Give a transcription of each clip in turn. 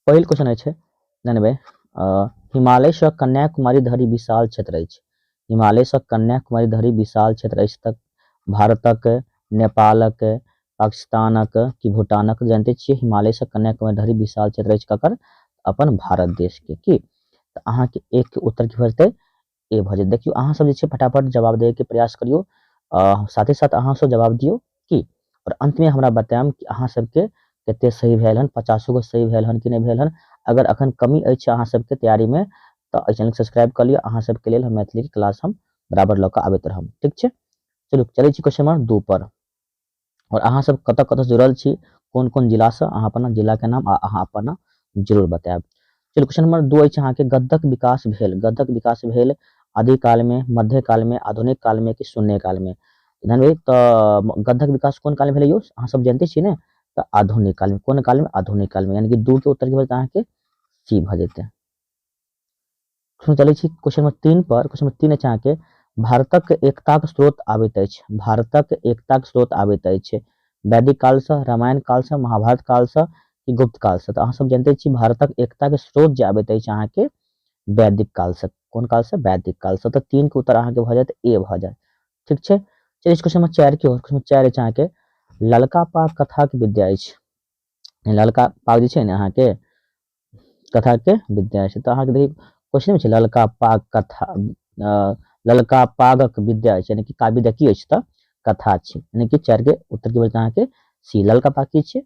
पहिल क्वेश्चन अछि जानबै, हिमालयसँ कन्याकुमारी धरि विशाल क्षेत्र अछि। हिमालयसँ कन्याकुमारी धरि विशाल क्षेत्र अछि तक भारतक, नेपालक, पाकिस्तानक कि भूटानक? जानते छियै हिमालयसँ कन्याकुमारी धरि विशाल क्षेत्र अछि ककर? अपन भारत देशके। की तऽ अहाँके एक के उत्तर की भऽ जेतै? ए भऽ जेतै। देखियौ अहाँ सब जे छै फटाफट जवाब देबैके प्रयास करियौ, साथे साथ अहाँ सब जवाब दियौ की, और अंत में हमरा बतायब कि अहाँ सबके कते सही भेल हन, 50 गो सही भेल हन कि नहि भेल हन। अगर अखन कमी अछि अहाँ सबके तैयारी में तऽ एहि चैनल के सब्सक्राइब कऽ लिअ, अहाँ सबके लेल हम मैथिली के क्लास हम बराबर लऽ कऽ आबैत रहब। ठीक छै, चलू चलै छी क्वेश्चन नंबर 2 पर। और अहाँ सब कतऽ कतऽ जुड़ल छी, कोन कोन जिलासँ, अहाँ अपना जिलाके नाम आ अहाँ अपना जरूर बतायब। चलू क्वेश्चन नंबर 2 अछि अहाँके, गद्यक विकास भेल। गद्यक विकास भेल आदिकाल में, मध्यकाल में, आधुनिक काल में कि शून्य काल में? ध्यान देबै तऽ गद्यक विकास कोन काल में भेलै यौ? अहाँ सब जानते छी ने, तऽ आधुनिक काल में। कोन काल में? आधुनिक काल में, यानी कि 2 के उत्तर की भऽ जेतै अहाँके सी भऽ जेतै। चलै छी क्वेश्चन नंबर 3 पर। क्वेश्चन नंबर 3 अछि अहाँके, भारतक एकताक स्रोत आबैत अछि। भारतक एकताक स्रोत आबैत अछि वैदिक कालसँ, रामायण कालसँ, महाभारत कालसँ कि गुप्त कालसँ? तऽ अहाँ सब जानते छी भारतक एकताक स्रोत जे आबैत अछि अहाँके वैदिक कालसँ। कोन कालसँ? वैदिक कालसँ। तऽ 3 के उत्तर अहाँके भऽ जायत ए भऽ जायत। ठीक छै, चलिए क्वेश्चन नंबर 4 के ओर। क्वेश्चन नंबर 4 अछि अहाँके, ललका पाग कथाक विद्या अछि। ललका पाग जे छै ने अहाँके कथा के विद्या अछि। तऽ अहाँके देखियौ क्वेश्चन में छै ललका पाग कथा, ललका पागक विद्या अछि, यानी कि काव्य विद्या की अछि? तऽ कथा छी, यानी कि 4 के उत्तर की बचत अहाँके सी। ललका पाग की छियै?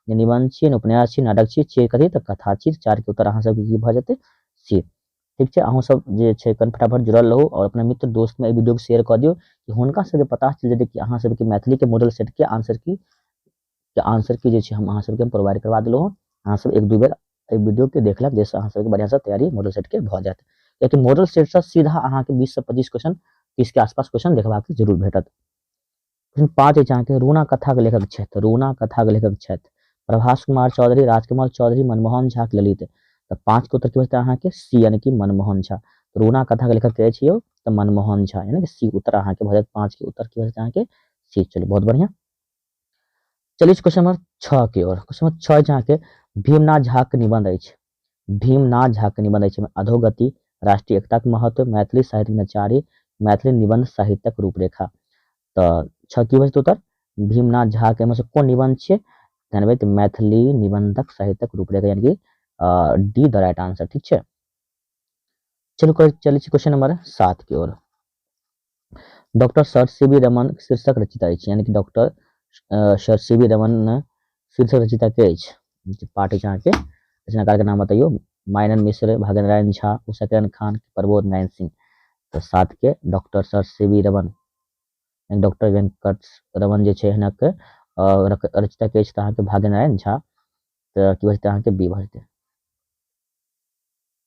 निबंध छियै, उपन्यास छियै, नाटक छियै, छियै कथी? तऽ कथा छी। 4 के उत्तर अहाँ सबके की भऽ जेतै? सी। ठीक छै, अहूँ सब जे छै कनि फटाफट जुड़ल रहू और अपना मित्र दोस्त में एहि वीडियो के शेयर कऽ दियौ कि हुनका सबके पता चलि जेतै कि अहाँ सबके मैथिली के मॉडल सेट के आंसर की, के आंसर की जे छै हम अहाँ सबके प्रोवाइड करवा देलहुँ हँ। अहाँ सब 1-2 बेर एहि वीडियो के देख लेब, जाहिसँ अहाँ सबके बढ़िआँसँ तैयारी मॉडल सेट के भऽ जायत। कियाकि मॉडल सेटसँ सीधा अहाँके 20 से 25 क्वेश्चन, 30 के आसपास क्वेश्चन देखबाक जरूर भेटत। क्वेश्चन 5 अछि अहाँके, रूना कथाक लेखक छथि। रूना कथाक लेखक छथि प्रभास कुमार चौधरी, राजकमल चौधरी, मनमोहन झा, ललित। तऽ 5 के उत्तर की बचतै अहाँके? सी, यानी कि मनमोहन झा। रूना कथाक लेखक के अछि यौ? तऽ मनमोहन झा, यानी कि सी उत्तर अहाँके भऽ जायत। 5 के उत्तर की भऽ जायत अहाँके? सी। चलू बहुत बढ़िया, चलिए क्वेश्चन नंबर 6 की ओर। क्वेश्चन नंबर 6 अछि अहाँके, भीमनाथ झा के निबंध अछि। भीमनाथ झा के निबंध अछि अधोगति, राष्ट्रीय एकताक महत्व, मैथिली साहित्य नचारी, मैथिली निबंध साहित्यक रूपरेखा। तऽ 6 की बचत उत्तर? भीमनाथ झा के एहिमे से कोन निबंध छियै? ध्यान देबै तऽ मैथिली निबंधक साहित्यक रूपरेखा, यानी कि डी the right answer. ठीक छै, चलू चलै छी क्वेश्चन नंबर 7 की ओर। Doctor sir C V Raman शीर्षक रचिता अछि, यानी कि doctor sir C V Raman शीर्षक रचिता के अछि? जे पाठ अछि अहाँके, रचनाकार के नाम बतैयौ। माइनन मिश्र, भाग्यनारायण झा, उषाकिरण खान, प्रबोध नारायण सिंह। तऽ 7 के doctor sir C V Raman, doctor Venkat Raman जे छै हिनक रचिता के अछि तऽ अहाँके भाग्यनारायण झा। तऽ की भऽ जेतै अहाँके? बी भऽ जेतै।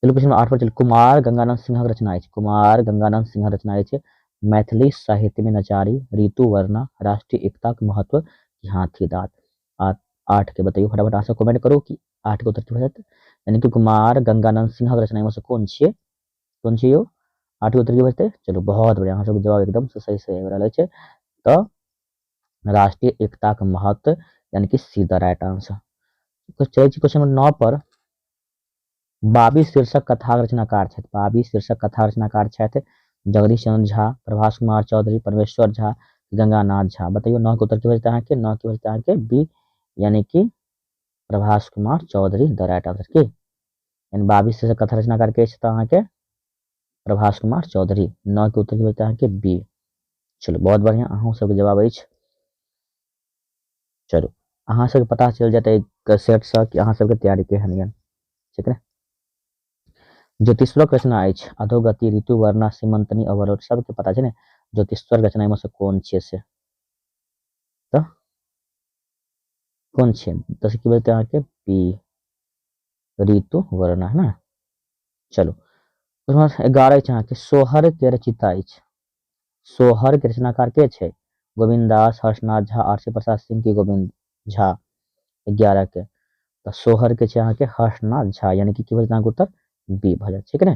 चलू क्वेश्चन नंबर 8 पर चलू। कुमार गंगानंद सिंहक रचना अछि। कुमार गंगानंद सिंहक रचना अछि मैथिली साहित्य में नचारी, ऋतु वर्णा, राष्ट्रीय एकताक महत्व, हाथी दाँत। 8 के बतैयौ फटाफट, अहाँ सब कमेंट करू कि 8 के उत्तर की भऽ जायत। यानी कि कुमार गंगानंद सिंहक रचना में से कोन छियै? कोन छियै यौ? 8 के उत्तर की भऽ जेतै? चलू बहुत बढ़िया, अहाँ सबके जवाब एकदम से सही सही आबि रहल अछि। तऽ राष्ट्रीय एकताक महत्व, यानी कि सी the right answer. चलै छी क्वेश्चन नंबर 9 पर। बाबी शीर्षक कथा रचनाकार छथि। बाबी शीर्षक कथा रचनाकार छथि जगदीश चंद्र झा, प्रभास कुमार चौधरी, परमेश्वर झा, गंगानाथ झा। बतैयौ 9 के उत्तर की भऽ जेतै अहाँके? 9 के भऽ जेतै अहाँके बी, यानी कि Prabhas Kumar Chaudhary the right answer. की यानी बाबी शीर्षक कथा रचनाकार के अछि तऽ अहाँके प्रभास कुमार चौधरी। 9 के उत्तर की भऽ जेतै अहाँके? बी। चलू बहुत बढ़िया, अहूँ सबके जवाब अछि। चलू अहाँ सबके पता चलि जायत एहि सेटसँ कि अहाँ सबके तैयारी केहन यऽ। ठीक ने, ज्योतिश्वरक रचना अछि अधोगति, ऋतुवर्णा, सीमंतनी, अवरोध। सबके पता छै ने ज्योतिश्वर रचना में से कोन छियै से? तऽ कोन छियै? 10 की बजतै अहाँके? बी, ऋतुवर्णा, है ना। चलू 11 अछि अहाँके, सोहर के रचिता अछि। सोहर के रचनाकार के छै? गोविंद दास, हर्षनाथ झा, आर सी प्रसाद सिंह की गोविंद झा? 11 के तऽ सोहर के छै अहाँके हर्षनाथ झा, यानी कि की भऽ जेतै अहाँके उत्तर? बी भऽ जायत। ठीक ने,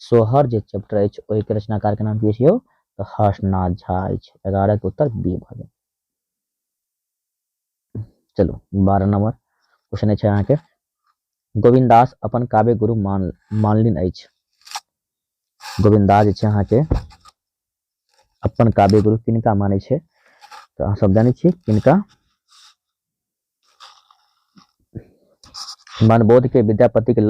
सोहर जे चैप्टर अछि ओहि के रचनाकार के नाम की अछि यौ? तऽ हर्षनाथ झा अछि। 11 के उत्तर बी भऽ जायत। चलू 12 नंबर क्वेश्चन अछि अहाँके, गोविन्द दास अपन काव्य गुरु मानलनि अछि। गोविन्द दास जे छै अहाँके अपन काव्य गुरु किनका मानै छै? तऽ अहाँ सब जानै छी किनका? मनबोध के, विद्यापति के,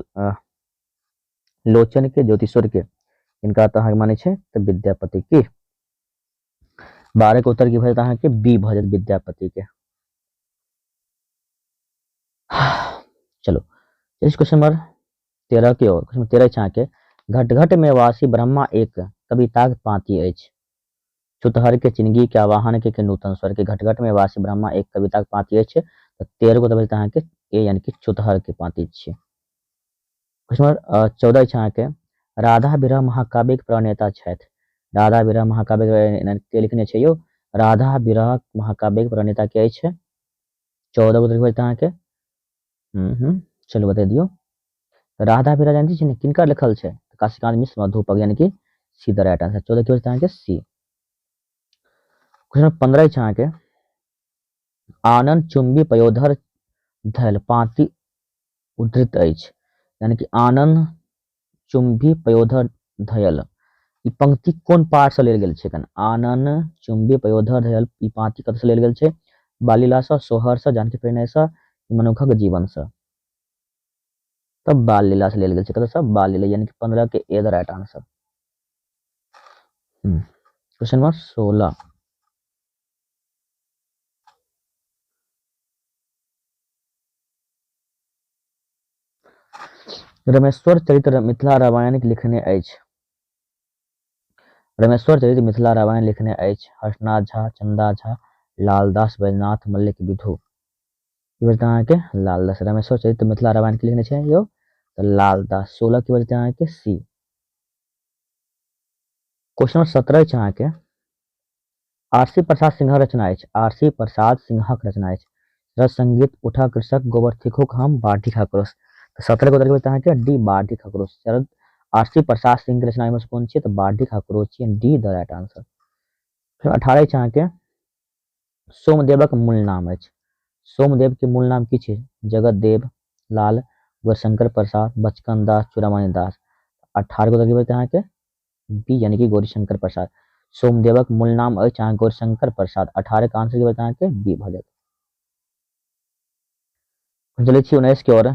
लोचन के, ज्योतिश्वर के। किनका तऽ अहाँके मानै छै? तऽ विद्यापति की। 12 के उत्तर की भऽ जायत अहाँके? बी भऽ जायत, विद्यापति के। चलो इस क्वेश्चन नंबर 13 के ओर। क्वेश्चन 13 छै अहाँके, घट घट में वासी ब्रह्मा एक कविताक पाँति अछि। छुतहर के, चिनगी के, आवाहन के नूतन स्वर के। घट घट में वासी ब्रह्मा एक कविताक पाँति अछि, तऽ 13 को तऽ अहाँके ए यानी कि छुतहर के पाँति छियै। क्वेश्चन नंबर 14 अछि अहाँके, राधा विरह महाकाव्य के प्रणेता छथि। राधा विरह महाकाव्य के लिखने छै यौ? राधा विरह महाकाव्य के प्रणेता के अछि? 14 को तऽ अहाँके चलू बता दियौ। राधा विरह जानते छी ने किनकर लिखल छै? काशीकांत मिश्र मधुपक, यानी कि सी the right answer. 14 की अहाँके सी। क्वेश्चन 15 छै अहाँके, आनंद चुंबी पयोधर धैल पाँति उद्धृत अछि। यानी कि आनंद चुंबी पयोधर धयल ई पंक्ति कोन पाठ से लेल गेल छै? आनंद चुंबी पयोधर धयल ई पाँति कतऽ से लेल गेल छै? बालीला से, सोहर से, जानकी परिणय से, मनुखक जीवन से। तब बाल लीला से लेल गेल छै। कतऽ से? बाल लीला, यानी कि 15 के A the right answer. Question number 16, Rameshwar चरित्र मिथिला रामायण लिखने अछि। रमेश्वर चरित्र मिथिला रामायण लिखने अछि हर्षनाथ झा, चंदा झा, लालदास, बैजनाथ मल्लिक, विधु। की बजते अहाँके? लालदास। रमेश्वर चरित्र मिथिला रामायण के लिखने छै यौ? तऽ लालदास। 16 की बजते अहाँके सी। क्वेश्चन नंबर 17 छै अहाँके, आरसी प्रसाद सिंहक रचना अछि। आरसी प्रसाद सिंहक रचना अछि रस संगीत, उठा कृषक, गोबर थिकुक हम, बाढ़ि आक्रोश। तऽ 17 के उत्तर की अहाँके? डी, बाढ़ि आक्रोश। शरद आरसी प्रसाद सिंह के रचना में कोन छियै? तऽ बाढ़ि आक्रोश छियै, डी the right answer. फेर 18 छै अहाँके, सोमदेवक मूल नाम अछि। सोमदेव के मूल नाम की छै? जगतदेव लाल, गौरीशंकर प्रसाद, बचकन दास, चूड़ामणि दास। 18 को उत्तर की अहाँके? बी, यानी कि गौरीशंकर प्रसाद। सोमदेवक मूल नाम अछि अहाँ गौरीशंकर प्रसाद। 18 के आंसर की अहाँके? बी भऽ जायत। चलै छी 19 के ओर।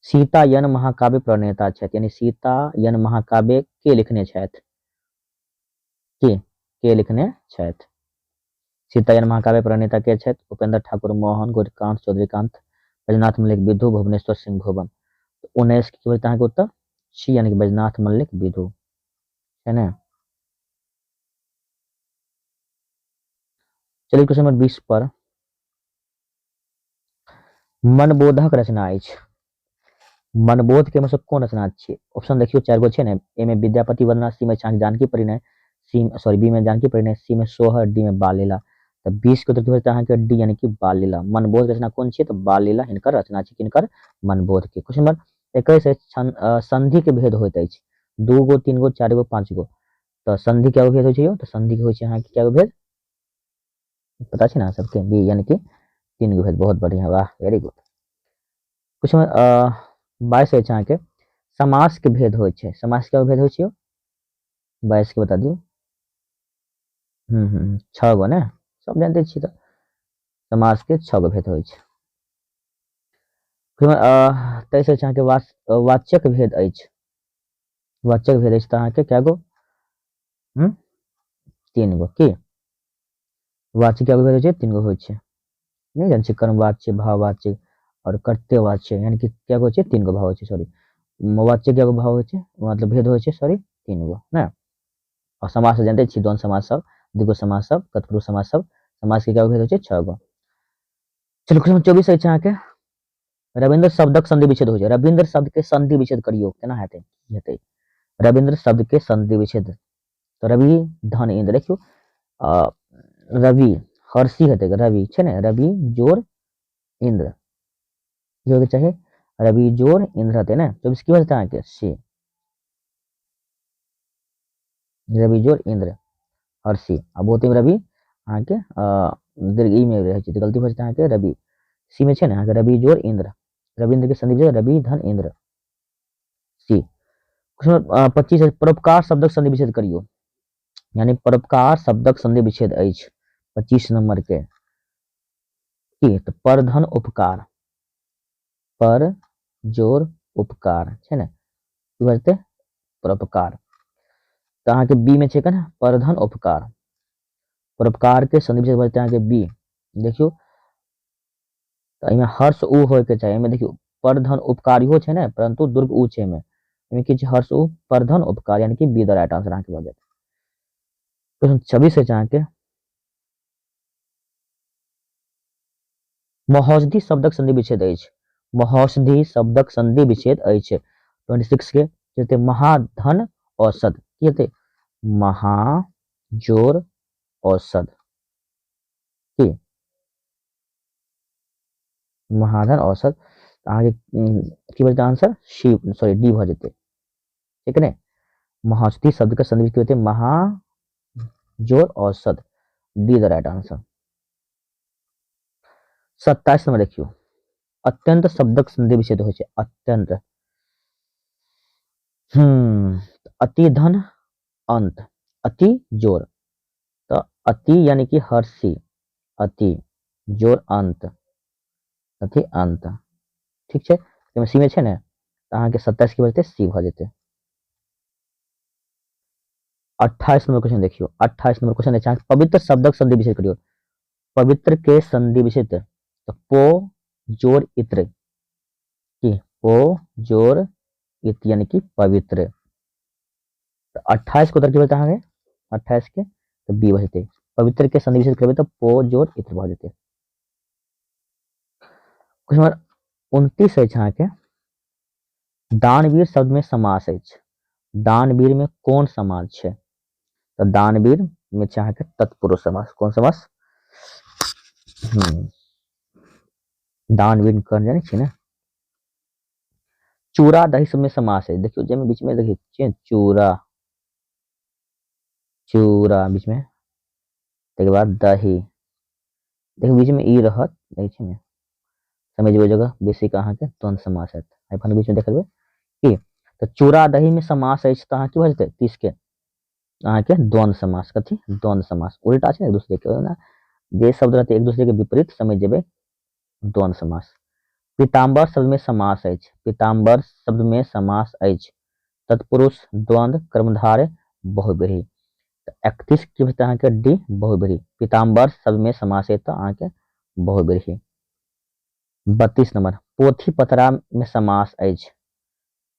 सीता यन महाकाव्य प्रणेता छथि, यानी सीता यन महाकाव्य के लिखने छथि? के लिखने छथि? सीता यन महाकाव्य प्रणेता के छथि? उपेंद्र ठाकुर मोहन, गौरीकांत, चौधरीकांत, बैजनाथ मल्लिक विधु, भुवनेश्वर सिंह भुवन। 19 के अहाँके उत्तर सी, यानी कि बैजनाथ मल्लिक विधु है ने। चलिए क्वेश्चन नंबर 20 पर, मनबोधक रचना अछि। मनबोध के मतलब कोन रचना छै? ऑप्शन देखियो 4 गो छै ने। ए में विद्यापति वंदना, सी में जानकी परिणय, सी सॉरी बी में जानकी परिणय, सी में सोहर, डी में बाल लीला। तऽ 20 के उत्तर की होतै अहाँके? डी, यानी कि बाल लीला। मनबोध रचना कोन छियै? तऽ बाल लीला हिनकर रचना छै। किनकर? मनबोध के। क्वेश्चन नंबर 21, संधि के भेद होइत अछि। 2 गो, 3 गो, 4 गो, 5 गो। तऽ संधि के भेद होइ छै यौ? तऽ संधि के होइ छै अहाँके क्या भेद? पता छै ने अहाँ सबके? बी, यानी कि 3 गो भेद। बहुत बढ़िया, वाह, वेरी गुड। क्वेश्चन नंबर 22 अछि अहाँके, समास के भेद होइ छै। समास के भेद होइ छै यौ? 22 के बता दियौ। 6 गो ने, सब जानते छी। तऽ समास के 6 गो भेद होइ छै। 23 अछि अहाँके, वाच्यक भेद अछि। वाच्यक भेद अछि तऽ अहाँके क्या गो? 3 गो। की वाच्य क्या गो भेद होइ छै? 3 गो होइ छै। नहि जानै छी, कर्मवाच्य, भाववाच्य और कर्तव्यवाच्य, यानी कि क्या गो छै? 3 गो भाव होइ छै। सॉरी, वाच्य क्या गो भाव होइ छै, मतलब भेद होइ छै, सॉरी 3 गो ने। और समास जानते छी, द्वंद्व समास सब, द्विगु समास सब, तत्पुरुष समास सब। समास के क्या भेद होइ छै? 6 गो। चलू क्वेश्चन 24 अछि अहाँके, रविन्द्र शब्दक संधि विच्छेद होइ छै। रविन्द्र शब्द के संधि विच्छेद करियौ, केना हेतै? की हेतै रविन्द्र शब्द के संधि विच्छेद? तऽ रवि धन इंद्र, देखियौ रवि हर्षी हेतै, रवि छै ने, रवि जोर इंद्र की होइके चाही? रवि जोर इंद्र हेतै ने। 24 की होतै अहाँके? सी, रवि जोर इंद्र हर्षी। आ बहुते रवि अहाँके दीर्घ ई में रहै छै, गलती भऽ जेतै अहाँके रवि। सी में छै ने अहाँके रवि जोड़ इंद्र, रविन्द्र के संधि विच्छेद रवि धन इंद्र, सी। क्वेश्चन नंबर 25 परोपकार शब्दक संधि विच्छेद करियौ, यानी परोपकार शब्दक संधि विच्छेद अछि 25 नंबर के की, तऽ परधन उपकार, पर जोड़ उपकार छै ने, की भऽ जेतै परोपकार। तऽ अहाँके बी में छै केना परधन उपकार, परोपकार के संधि विच्छेद भऽ जेतै अहाँके बी। देखियौ तऽ एहिमे हर्ष उ होय के चाही, एहिमे देखियौ परधन उपकार इहो छै ने, परंतु दुर्ग उ छै एहिमे, एहिमे की छै हर्ष उ परधन उपकार, यानी कि बी the right answer अहाँके भऽ जायत। क्वेश्चन 26 अछि अहाँके, महौषधि शब्दक संधि विच्छेद अछि, महौषधि शब्दक संधि विच्छेद अछि 26 के हेतै महाधन औषध, की हेतै महाजोर औषध, की महाधन औषध, अहाँके की भऽ जेतै आंसर सी, सॉरी डी भऽ जेतै, ठीक ने। महौषधि शब्द के संधि की हेतै महाजोर औषध, D the right answer. 27 number देखियौ, अत्यंत शब्दक संधि विच्छेद होइ छै, अत्यंत अति धन अंत, अति जोर, तऽ अति यानी कि हर्षी, अति जोर अंत, अति अंत, ठीक छै। एहिमे सी में छै ने, तऽ अहाँके 27 की भऽ जेतै सी भऽ जेतै। 28 नंबर क्वेश्चन देखियौ, 28 नंबर क्वेश्चन अछि पवित्र शब्दक संधि विच्छेद करियौ, पवित्र के संधि विच्छेद तऽ पो जोर इत्र, की पो जोर इत यानी कि पवित्र। तऽ 28 के उत्तर की भऽ जेतै अहाँके 28 के तऽ बी भऽ जेतै, पवित्र के संधि विच्छेद करबै तऽ पो जोर इत्र भऽ जेतै। क्वेश्चन नंबर 29 अछि अहाँके, दानवीर शब्द में समास अछि, दानवीर में कोन समास छै, तऽ दानवीर में छै अहाँके तत्पुरुष समास, कोन समास, दानवीर कर्ण जानै छियै ने। चूड़ा दही सब में समास है, देखियौ जाहिमे बीच में देखियौ चूड़ा, चूड़ा बीच में, तकर बाद दही, देखियौ बीच में ई रहत, देखै छियै ने, समझ जेबै जगह बेसिक अहाँके द्वंद्व समास हैत, एखन बीच में देख लेबै की, तऽ चूड़ा दही में समास अछि तऽ अहाँ की भऽ जेतै 30 के अहाँके द्वंद्व समास, कथी द्वंद्व समास, उल्टा छै ने एक दूसरे के, ना जे शब्द रहतै एक दूसरे के विपरीत समझ जेबै द्वंद्व समास। पीताम्बर शब्द में समास अछि, पीताम्बर शब्द में समास अछि, तत्पुरुष द्वंद्व कर्मधारय बहुव्रीहि, तऽ 31 की भऽ जेतै अहाँके डी बहुव्रीहि, पीताम्बर शब्द में समास अछि तऽ अहाँके बहुव्रीहि। 32 नंबर पोथी पतरा में समास अछि,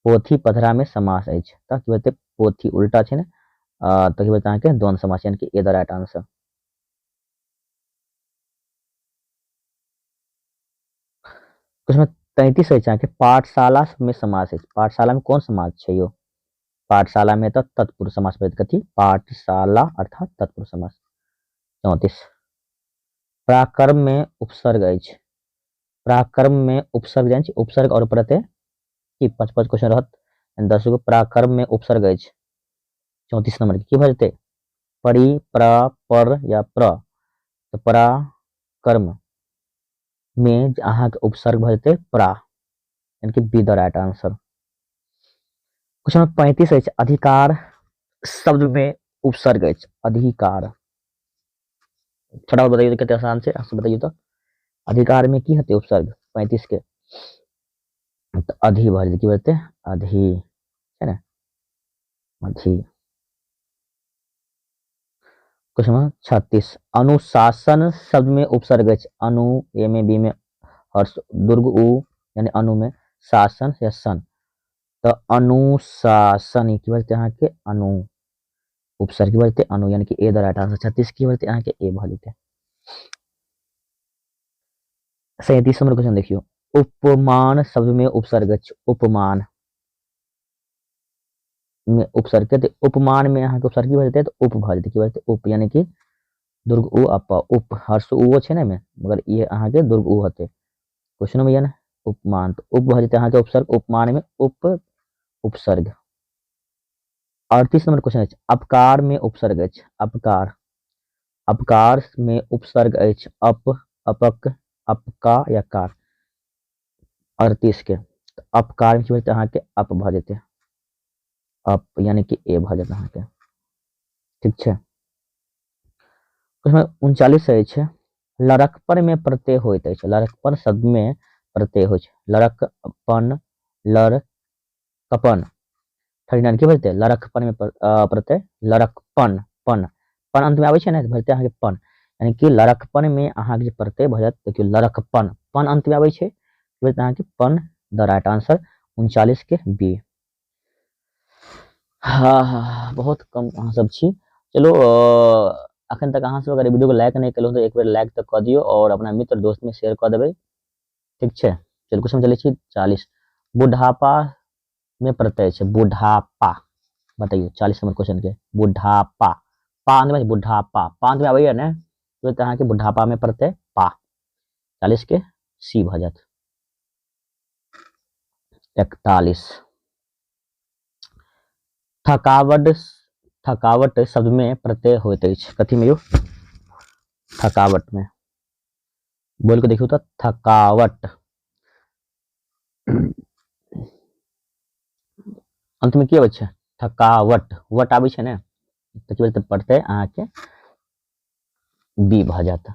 पोथी पतरा में समास अछि तऽ की भऽ जेतै पोथी उल्टा छै ने, तऽ की भऽ जेतै अहाँके द्वंद्व समास, यानी कि ए the right answer. Question 33 अछि अहाँके, पाठशाला में समास अछि, पाठशाला में कोन समास छै यौ, पाठशाला में तऽ तत्पुरुष समास पड़ैत, कथी पाठशाला अर्थात तत्पुरुष समास। 34 पराक्रम में उपसर्ग अछि, पराक्रम में उपसर्ग जानै छी, उपसर्ग और प्रत्यय की 5-5 क्वेश्चन रहत, 10 गो। पराक्रम में उपसर्ग अछि 34 नंबर की भऽ जेतै परि प्रा पर या प्र, तऽ पराक्रम में अहाँके उपसर्ग भऽ जेतै प्रा, यानी कि B the right answer. Question number 35 अछि, अधिकार शब्द में उपसर्ग अछि, अधिकार थोड़ा बताइए कते आसान छै, अहाँ बताइए तऽ अधिकार में की हेतै उपसर्ग 35 के, तऽ अधि भऽ जेतै, की भऽ जेतै अधि है ने, अधि। क्वेश्चन नंबर 36 अनुशासन शब्द में उपसर्ग अछि, अनु ए में बी में हर्ष दुर्ग उ यानी अनु में शासन या सन, तऽ अनुशासन की भऽ जेतै अहाँके अनु, उपसर्ग की भऽ जेतै अनु, यानी कि ए the right answer. 36 की भऽ जेतै अहाँके ए भऽ जेतै। 37 नंबर क्वेश्चन देखियौ, उपमान शब्द में उपसर्ग अछि, उपमान में उपसर्ग के, उपमान में अहाँके उपसर्ग की भऽ जेतै तऽ उप भऽ जेतै, की भऽ जेतै उप, यानी कि दुर्ग उ अप उप, हर्ष उ छै ने मगर ई अहाँके दुर्ग उ हेतै, क्वेश्चन में यऽ ने उपमान, तऽ उप भऽ जेतै अहाँके उपसर्ग, उपमान में उप उपसर्ग। 38 नंबर क्वेश्चन अछि, अपकार में उपसर्ग अछि, अपकार, अपकार में उपसर्ग अछि, अप अपक अपका या कार? 38 के अपकार में की भऽ जेतै अहाँके? अप भऽ जेतै, अप यानी कि ए भऽ जायत अहाँके। ठीक छै। क्वेश्चन 39 अछि, लड़कपन में प्रत्यय होइत अछि। लड़कपन शब्द में प्रत्यय होइ छै। लड़कपन, लड़कपन। 39 की भऽ जेतै? लड़कपन में प्रत्यय लड़कपन, पन, पन अंत में आबै छै ने, भऽ जेतै अहाँके पन, यानी कि लड़कपन में अहाँके जे प्रत्यय भऽ जायत, देखियौ लड़कपन, पन अंत में आबै छै, भऽ जेतै अहाँके पन, द राइट आंसर 39 के बी। हाँ हाँ, बहुत कम अहाँ सब छी। चलू अखन तक अहाँ सब अगर वीडियो को लाइक नहीं केलहुँ तऽ एक बेर लाइक तऽ कऽ दियौ और अपना मित्र दोस्त में शेयर कऽ देबै। ठीक छै, चलू क्वेश्चन चलै छी 40। बुढ़ापा में प्रत्यय छै, बुढ़ापा बतैयौ 40 नंबर क्वेश्चन के। बुढ़ापा, पा अंत में, बुढ़ापा पा अंत में आबैया ने, तो अहाँके बुढ़ापा में प्रत्यय पा, 40 के सी भऽ जायत। 41 थकावट, थकावट शब्द में प्रत्यय होइत अछि। कथी में यौ? थकावट में बोल के देखियौ तऽ थकावट अंत में की अबै छै? थकावट, वट आबै छै ने, तऽ की बोलते प्रत्यय अहाँके बी भऽ जायत।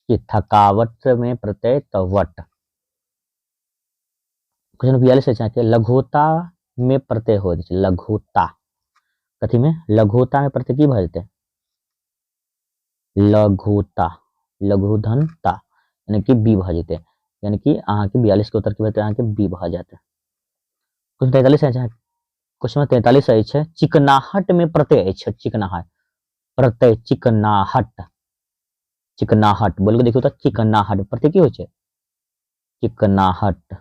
कि थकावट में प्रत्यय तऽ वट। क्वेश्चन 42 अछि अहाँके, लघुता में प्रत्यय होइत अछि। लघुता कथी में? लघुता में प्रत्यय की भऽ जेतै? लघुता, लघुधनता, यानी कि बी भऽ जेतै, यानी कि अहाँके 42 के उत्तर की भऽ जेतै? अहाँके बी भऽ जायत। क्वेश्चन 43 अछि, क्वेश्चन 43 अछि, चिकनाहट में प्रत्यय अछि। चिकनाहट प्रत्यय, चिकनाहट, चिकनाहट बोल के देखियौ तऽ चिकनाहट प्रत्यय की होइ छै? चिकनाहट,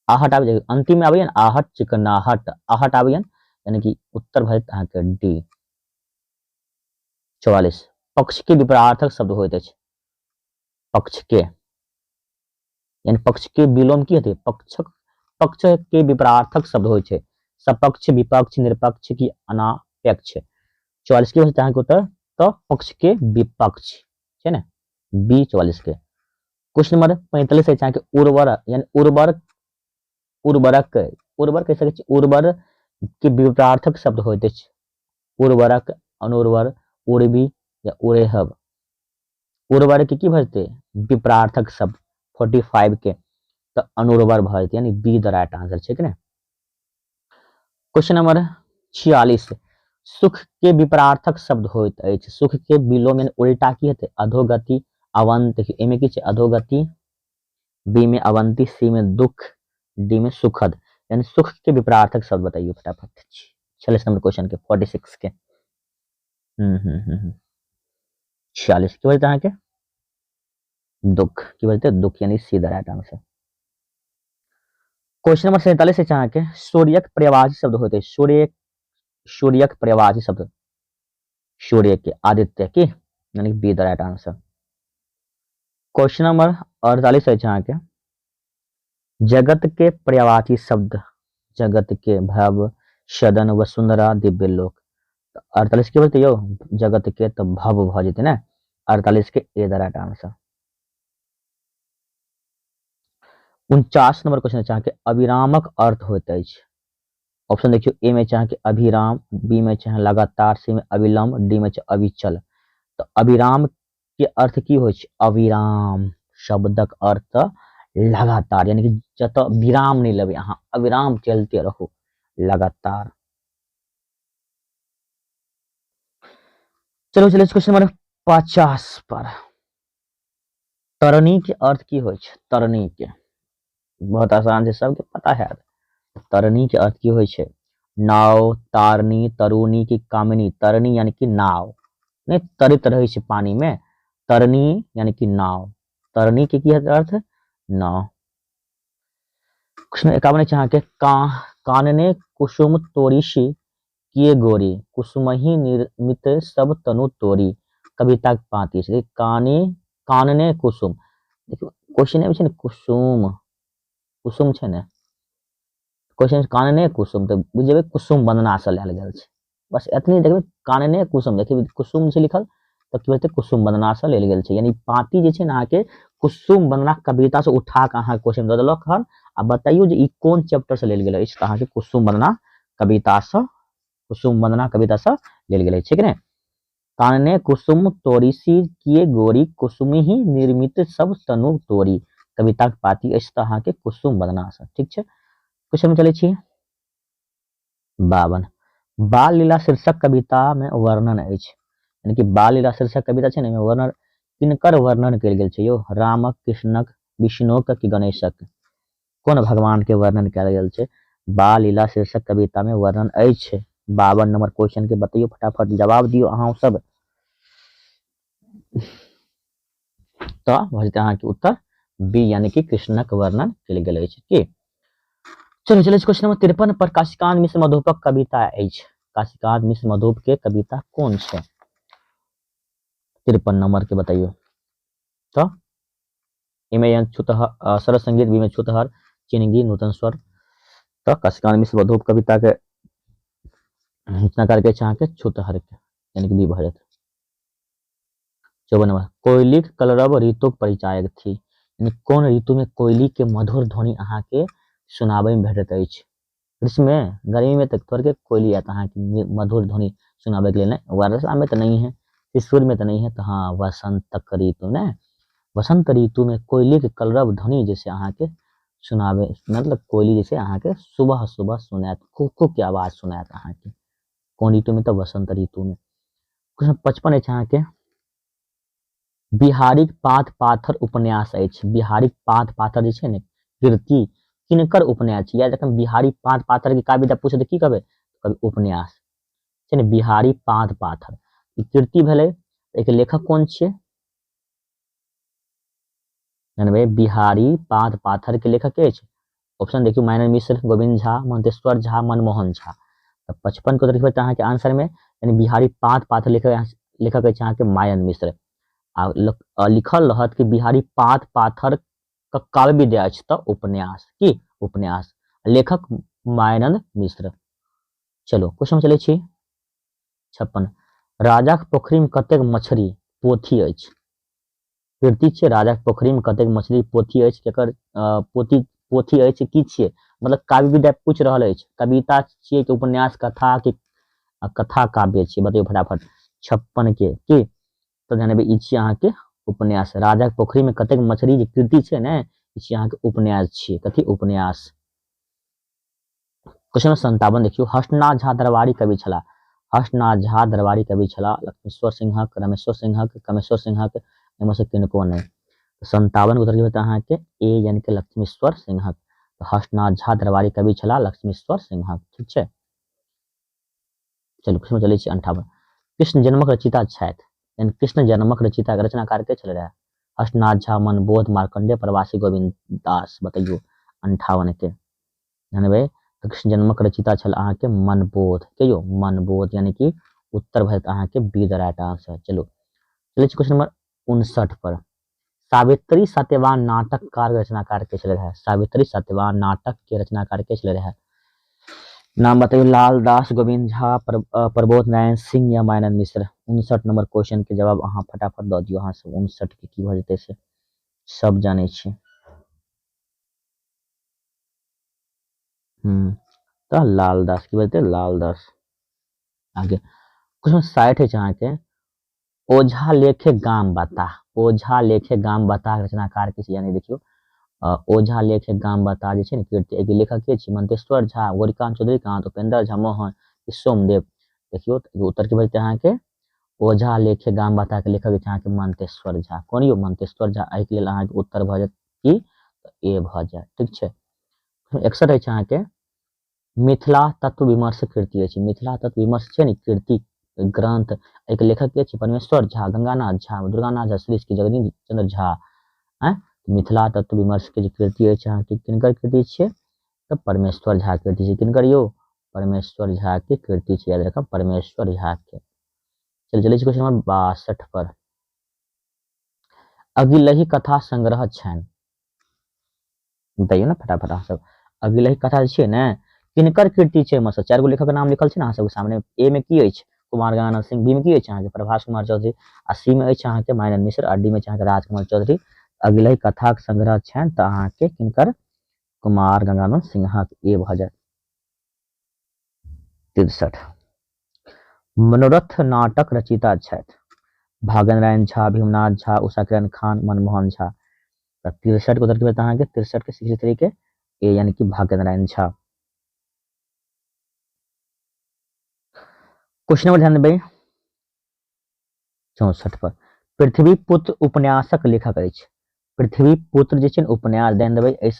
आहट आबि जाय अंतिम में आबैया ने, आहट, चिकनाहट, आहट आबैया, यानी कि उत्तर भऽ जायत अहाँके डी। 44 पक्ष के विपरार्थक शब्द होइत अछि। पक्ष के यानी पक्ष के विलोम की हेतै? पक्षक, पक्ष के विपरार्थक शब्द होइ छै सपक्ष, विपक्ष, निरपक्ष की अनापेक्ष। 44 के होतै अहाँके उत्तर तऽ पक्ष के विपक्ष छै ने, बी 44 के। क्वेश्चन नंबर 45 अछि अहाँके, उर्वर यानी उर्वर, उर्वरक, उर्वर कहि सकै छी, उर्वर के विपरार्थक शब्द होइत अछि। उर्वरक, अनुर्वर, उर्वी या उरेहब। उर्वर के की भऽ जेतै? विपरार्थक शब्द 45 के तऽ अनुर्वर भऽ जेतै, यानी बी द राइट आंसर छै कि ने। क्वेश्चन नंबर 46 सुख के विपरार्थक शब्द होइत अछि। सुख के विलोम यानी उल्टा की हेतै? अधोगति, अवंत। एमे की छै? अधोगति, बी में अवंती, सी में दुख, डी में सुखद। यानी सुख के विपरार्थक शब्द बताइए फटाफट। 46 नंबर क्वेश्चन के, 46 के। 46 की बोलते अहाँके? दुख की बोलते? दुख, यानी C the right answer. Question number 47 अछि अहाँके, सूर्यक पर्यायवाची शब्द होइत अछि। सूर्य, सूर्यक पर्यायवाची शब्द, सूर्य के आदित्य की, यानी B the right answer. Question number 48 अछि अहाँके, जगत के पर्यायवाची शब्द, जगत के भव, सदन, वसुंधरा, दिव्य लोक। 48 के बोलते यौ? जगत के तो भव भऽ जेतै ने, 48 के ए the right answer. 49 number question अछि अहाँके, अविरामक अर्थ होइत अछि। ऑप्शन देखियौ, ए में छै अहाँके अभिराम, बी में छै लगातार, सी में अविलंब, डी में छै अविचल। तऽ अविराम के अर्थ की होइ छै? अविराम शब्दक अर्थ लगातार, यानी कि जतऽ विराम नहि लेबै अहाँ, अविराम चलते रहू, लगातार। चलो चलो क्वेश्चन नंबर 50 पर। तरणी के अर्थ की होइ छै? तरणी के बहुत आसान छै, सबके पता है। तरणी के अर्थ की होइ छै? नाव, तारणी, तरुणी की कामिनी। तरणी यानी कि नाव, नहीं तरित रहै छै पानी में, तरणी यानी कि नाव। तरणी के की अर्थ? नाव। क्वेश्चन 51 छै अहाँके, कानने कुसुम तोरिशी किए गोरी, कुसुमही निर्मित सब तनु तोरी। कविता के पाँति छै। काने, कानने कुसुम, देखियौ क्वेश्चन में छै ने कुसुम, कुसुम छै ने क्वेश्चन, कानने कुसुम तऽ बुझि जेबै कुसुम वंदना से लायल गेल छै। बस एतनी देखबै, कानने कुसुम, देखियौ कुसुम छै लिखल तऽ की हेतै कुसुम वन्दनासँ लेल गेल छै। यानी पाँति जे छै ने अहाँके कुसुम वन्दना कवितासँ उठा कऽ अहाँके क्वेश्चन दऽ देलक हन आ बतैयौ जे ई कोन चैप्टरसँ लेल गेल अछि, तऽ अहाँके कुसुम वन्दना कवितासँ, कुसुम वन्दना कवितासँ लेल गेल अछि, ठीक ने। कानने कुसुम तोरिसी किए गोरी कुसुम ही निर्मित सब तनु तोरी, कविताक पाती अछि तऽ अहाँके कुसुम वन्दनासँ, ठीक छै। क्वेश्चन चलै छी 52। बाल लीला शीर्षक कविता में वर्णन अछि, यानी कि बाल लीला शीर्षक कविता छै ने, एहिमे वर्णन किनकर वर्णन कयल गेल छै यौ? रामक, कृष्णक, विष्णुक कि गणेशक? कोन भगवान के वर्णन कयल गेल छै बाल लीला शीर्षक कविता में वर्णन अछि? 52 नंबर क्वेश्चन के बतैयौ, फटाफट जवाब दियौ अहाँ सब। तऽ भऽ जेतै अहाँके उत्तर बी, यानी कि कृष्णक वर्णन कयल गेल अछि। की चलू चलै क्वेश्चन नंबर 53 पर। काशीकांत मिश्र मधुपक कविता अछि, काशीकांत मिश्र मधुप के कविता कोन छै? 53 नंबर के बतैयौ। तऽ एमे छुतहर सरस संगीत, बी में छुतहर, चिनगी, नूतन स्वर। तऽ काशीकांत मिश्र मधुप कविता के रचनाकार के छै अहाँके छुतहर के, यानी कि बी भऽ जायत। 54 नंबर, कोयलीक कलरव ऋतुक परिचायक थी, यानी कोन ऋतु में कोयली के मधुर ध्वनि अहाँके सुनाबै में भेटैत अछि? ग्रीष्म में, गर्मी में तऽ थोड़के कोयली आयत अहाँके मधुर ध्वनि सुनाबै के लेल, नहि वर्षा में तऽ नहीं है, शिशुर में तऽ नहीं है, तऽ हाँ वसंतक ऋतु ने, वसंत ऋतु में कोयली के कलरव ध्वनि जैसे अहाँके सुनाबै, मतलब कोयली जैसे अहाँके सुबह सुबह सुनायत, कुकू के आवाज सुनायत अहाँके। कोन ऋतु में? तऽ वसंत ऋतु में। क्वेश्चन 55 अछि अहाँके, बिहारीक पात पाथर उपन्यास अछि। बिहारीक पात पाथर जे छै ने कृति किनकर उपन्यास छै? या जखन बिहारी पात पाथर के काव्य पूछे तऽ की कहबै? कभी उपन्यास छै ने। बिहारी पात पाथर ई कृति भेलै, एकर लेखक कोन छियै? जानबै बिहारी पात पाथर के लेखक के अछि? ऑप्शन देखियौ, माइनर मिश्र, गोविंद झा, मंतेश्वर झा, मनमोहन झा। तऽ 55 के लिखबै तऽ अहाँके आंसर में यानी बिहारी पात पाथर लेखक अछि अहाँके मायन मिश्र। आ लिखल रहत कि बिहारी पात पाथर का काव्य विद्या अछि तऽ उपन्यास, की उपन्यास, लेखक मायानंद मिश्र। चलो क्वेश्चन चलै छी 56। राजाक पोखरि में कतेक मछली पोथी अछि? कृति छै राजाक पोखरि में कतेक मछली पोथी अछि, केकर पोथी पोथी अछि की छियै? मतलब काव्य विद्या पूछ रहल अछि, कविता छियै कि उपन्यास, कथा कि कथा काव्य छियै? बतैयौ फटाफट 56 के की। तऽ जानबै ई छियै अहाँके उपन्यास। राजाक पोखरि में कतेक मछली जे कृति छै ने, ई छियै अहाँके उपन्यास छियै। कथी? उपन्यास। क्वेश्चन 57 देखियौ, हर्षनाथ झा दरबारी कवि छलाह। हर्षनाथ झा दरबारी कवि छलाह, लक्ष्मीश्वर सिंहक, रमेश्वर सिंहक, कमेश्वर सिंहक, एहिमे से किनको नहि। 57 उत्तर की अहाँके ए, यानी कि लक्ष्मीश्वर सिंहक। हर्षनाथ झा दरबारी कवि छलाह लक्ष्मीश्वर सिंहक, ठीक छै। चलू क्वेश्चन चलै छी 58। कृष्ण जन्मक रचयिता छथि, यानी कृष्ण जन्मक रचयिता रचनाकार के छलै रहए? हर्षनाथ झा, मनबोध, मार्कंडेय, प्रवासी गोविंद दास। बतैयौ 58 के जानबै। तऽ कृष्ण जन्मक रचयिता छल अहाँके मनबोध। के यौ? मनबोध, यानी कि उत्तर भऽ जायत अहाँके बी द राइट आंसर। चलू चलै छी क्वेश्चन नंबर 59 पर। सावित्री सत्यवान नाटककार रचनाकार के छलै रहए? सावित्री सत्यवान नाटक के रचनाकार के छलै रहए? नाम बतैयौ। लाल दास, गोविंद झा, प्रबोध नारायण सिंह या मायानंद मिश्र। 59 नंबर क्वेश्चन के जवाब अहाँ फटाफट दऽ दियौ। अहाँ सब 59 के की भऽ जेतै से सब जानै छी। तऽ लाल दास की बजतै? लाल दास। आगे क्वेश्चन 60 अछि अहाँके, ओझा लेखे गाम बता। ओझा लेखे गाम बता रचनाकार के छै? यानी देखियौ ओझा लेखे गाम बता जे छै ने कृति, एकर लेखक के छै? मंतेश्वर झा, गौरीकांत चौधरी, कांत, उपेंद्र झा मोहन, सोमदेव। देखियौ उत्तर की बजतै अहाँके ओझा लेखे गाम बता के लेखक छै अहाँके मंतेश्वर झा। कोन यौ? मंतेश्वर झा। एहिके लेल अहाँके उत्तर भऽ जायत की? ए भऽ जायत, ठीक छै। 61 अछि अहाँके, मिथिला तत्व विमर्श कृति अछि। मिथिला तत्व विमर्श छै ने कृति ग्रंथ, एहिके लेखक के छै? परमेश्वर झा, गंगानाथ झा, दुर्गानाथ झा श्रीश की जगदीश चंद्र झा। आँय, मिथिला तत्व विमर्श के जे कृति अछि अहाँके किनकर कृति छियै? तऽ परमेश्वर झा कृति छै। किनकर यौ? परमेश्वर झा के कृति छै, याद रखब परमेश्वर झा के। चल चलै छी क्वेश्चन नंबर 62 पर। अगिलही कथा संग्रह छनि, बताइयो ने फटाफट अहाँ सब। अगिलही कथा जे छियै ने किनकर कृति छै? मतलब 4 गो लेखक के नाम लिखल छै ने अहाँ सबके सामने। ए में की अछि? कुमार गंगानंद सिंह, बी में की अछि अहाँके प्रभास कुमार चौधरी, आ सी में अछि अहाँके मायानंद मिश्र, आ डी में अछि अहाँके राजकमल चौधरी। अगिलही कथाक संग्रह छनि तऽ अहाँके किनकर? कुमार गंगानंद सिंहक, ए भऽ जायत। 63 मनोरथ नाटक रचयिता छथि भागेंद्र नारायण झा, भीमनाथ झा, उषा किरण खान, मनमोहन झा। तऽ 63 के उत्तर की भेटत अहाँके? 63 के 63 के ए, यानी कि भाग्य नारायण झा। क्वेश्चन नंबर ध्यान देबै 64 पर, पृथ्वी पुत्र उपन्यासक लेखक अछि। पृथ्वी पुत्र जे छै ने उपन्यास, ध्यान देबै एहि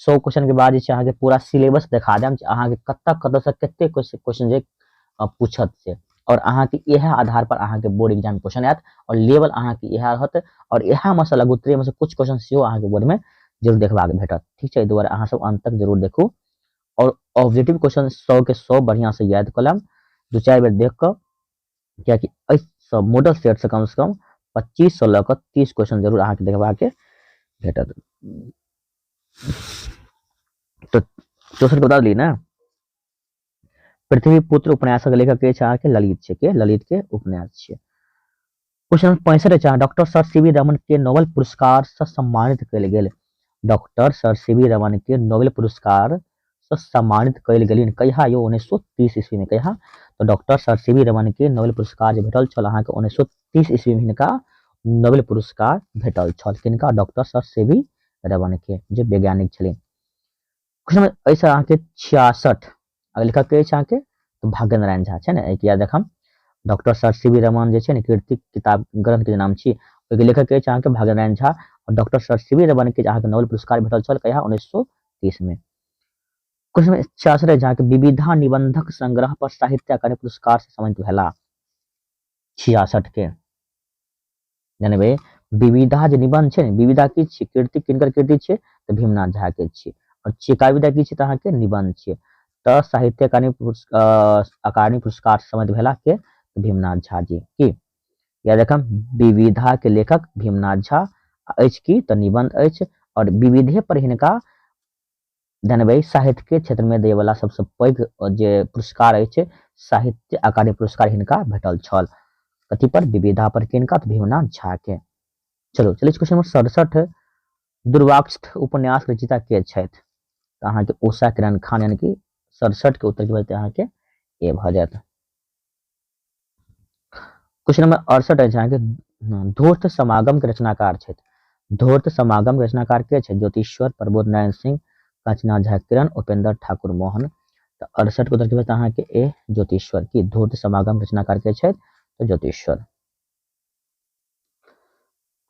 100 क्वेश्चन के बाद जे छै अहाँके पूरा सिलेबस देखा देम, अहाँके कतऽ कतऽ से कते क्वेश्चन जे पूछत से, और अहाँके इएह आधार पर अहाँके बोर्ड एग्जाम क्वेश्चन आयत, और लेवल अहाँके इएह रहत, और इएह में से लघुत्तरीय में से कुछ क्वेश्चन सेहो अहाँके बोर्ड में जरूर देखबाक भेटत। ठीक छै, एहि दुआरे अहाँ सब अंत तक जरूर देखू, और ऑब्जेक्टिव क्वेश्चन 100 के 100 बढ़िया से याद कऽ लेब, 2-4 बेर देख कऽ, कियाकि एहि सब मॉडल सेट से कम से कम 25 से लऽ कऽ 30 क्वेश्चन जरूर अहाँके देखबाक भेटत। तो 64 बता दिली ना। पृथ्वी पुत्र उपन्यासक लेखक के अहाँके ललित छै, के ललित के उपन्यास छै। क्वेश्चन 65 अछि, doctor sir C V Raman के नोबेल पुरस्कार से सम्मानित कयल गेल। Doctor sir C V Raman के नोबेल पुरस्कार से सम्मानित कयल गेलिन कहिया यो? 1930 ईस्वी में। कहिया? तो doctor sir C V Raman के नोबेल पुरस्कार जे भेटल छल अहाँके 1930 ईस्वी में हिनका नोबेल पुरस्कार भेटल छल। किनका? Doctor sir C V Raman के, जे वैज्ञानिक छलिन। क्वेश्चन एहिसँ अहाँके 66 लेखक के अछि अहाँके तो भाग्य नारायण झा छै ने, एहिके याद रखम। Doctor sir C V Raman जे छै ने कृति किताब ग्रंथ के नाम छी, ओहिके लेखक के अछि अहाँके भाग्य नारायण झा, और doctor sir C V Raman के अहाँके नोबेल पुरस्कार भेटल छल कहिया? 1930 में। क्वेश्चन 66 अछि अहाँके विविधा निबंधक संग्रह पर साहित्य अकादमी पुरस्कार से सम्मानित भेला। 66 के जानबे विविधा जे निबंध छै ने, विविधा की छी? कृति, किनकर कृति छै? तऽ भीमनाथ झा के छी। और चिकाविदा की छै? तऽ अहाँके निबंध छै। तऽ साहित्य अकादमी पुरस्कार सम्मानित भेला के? भीमनाथ झा जी। की याद रखम, विविधा के लेखक भीमनाथ झा अछि की? तऽ निबंध अछि, और विविधे पर हिनका धनबै साहित्य के क्षेत्र में देवला सबसे पैघ जे पुरस्कार अछि साहित्य अकादमी पुरस्कार हिनका भेटल छल। कथी पर? विविधा पर। किनका? तऽ भीमनाथ झा के। चलो चलिए क्वेश्चन नंबर 67, दुर्वाक्ष उपन्यास रचयिता के छथि? तऽ अहाँके उषा किरण खान, यानी कि 67 के उत्तर की भऽ जेतै अहाँके ए भऽ जायत। क्वेश्चन नंबर 68 अछि अहाँके धूर्त समागम के रचनाकार छथि। धूर्त समागम के रचनाकार के छथि? ज्योतिश्वर, प्रबोध नारायण सिंह, कांचना झा किरण, उपेंद्र ठाकुर मोहन। तऽ 68 के उत्तर की भऽ जेतै अहाँके ए ज्योतिश्वर। की धूर्त समागम रचनाकार के छथि? तऽ ज्योतिश्वर।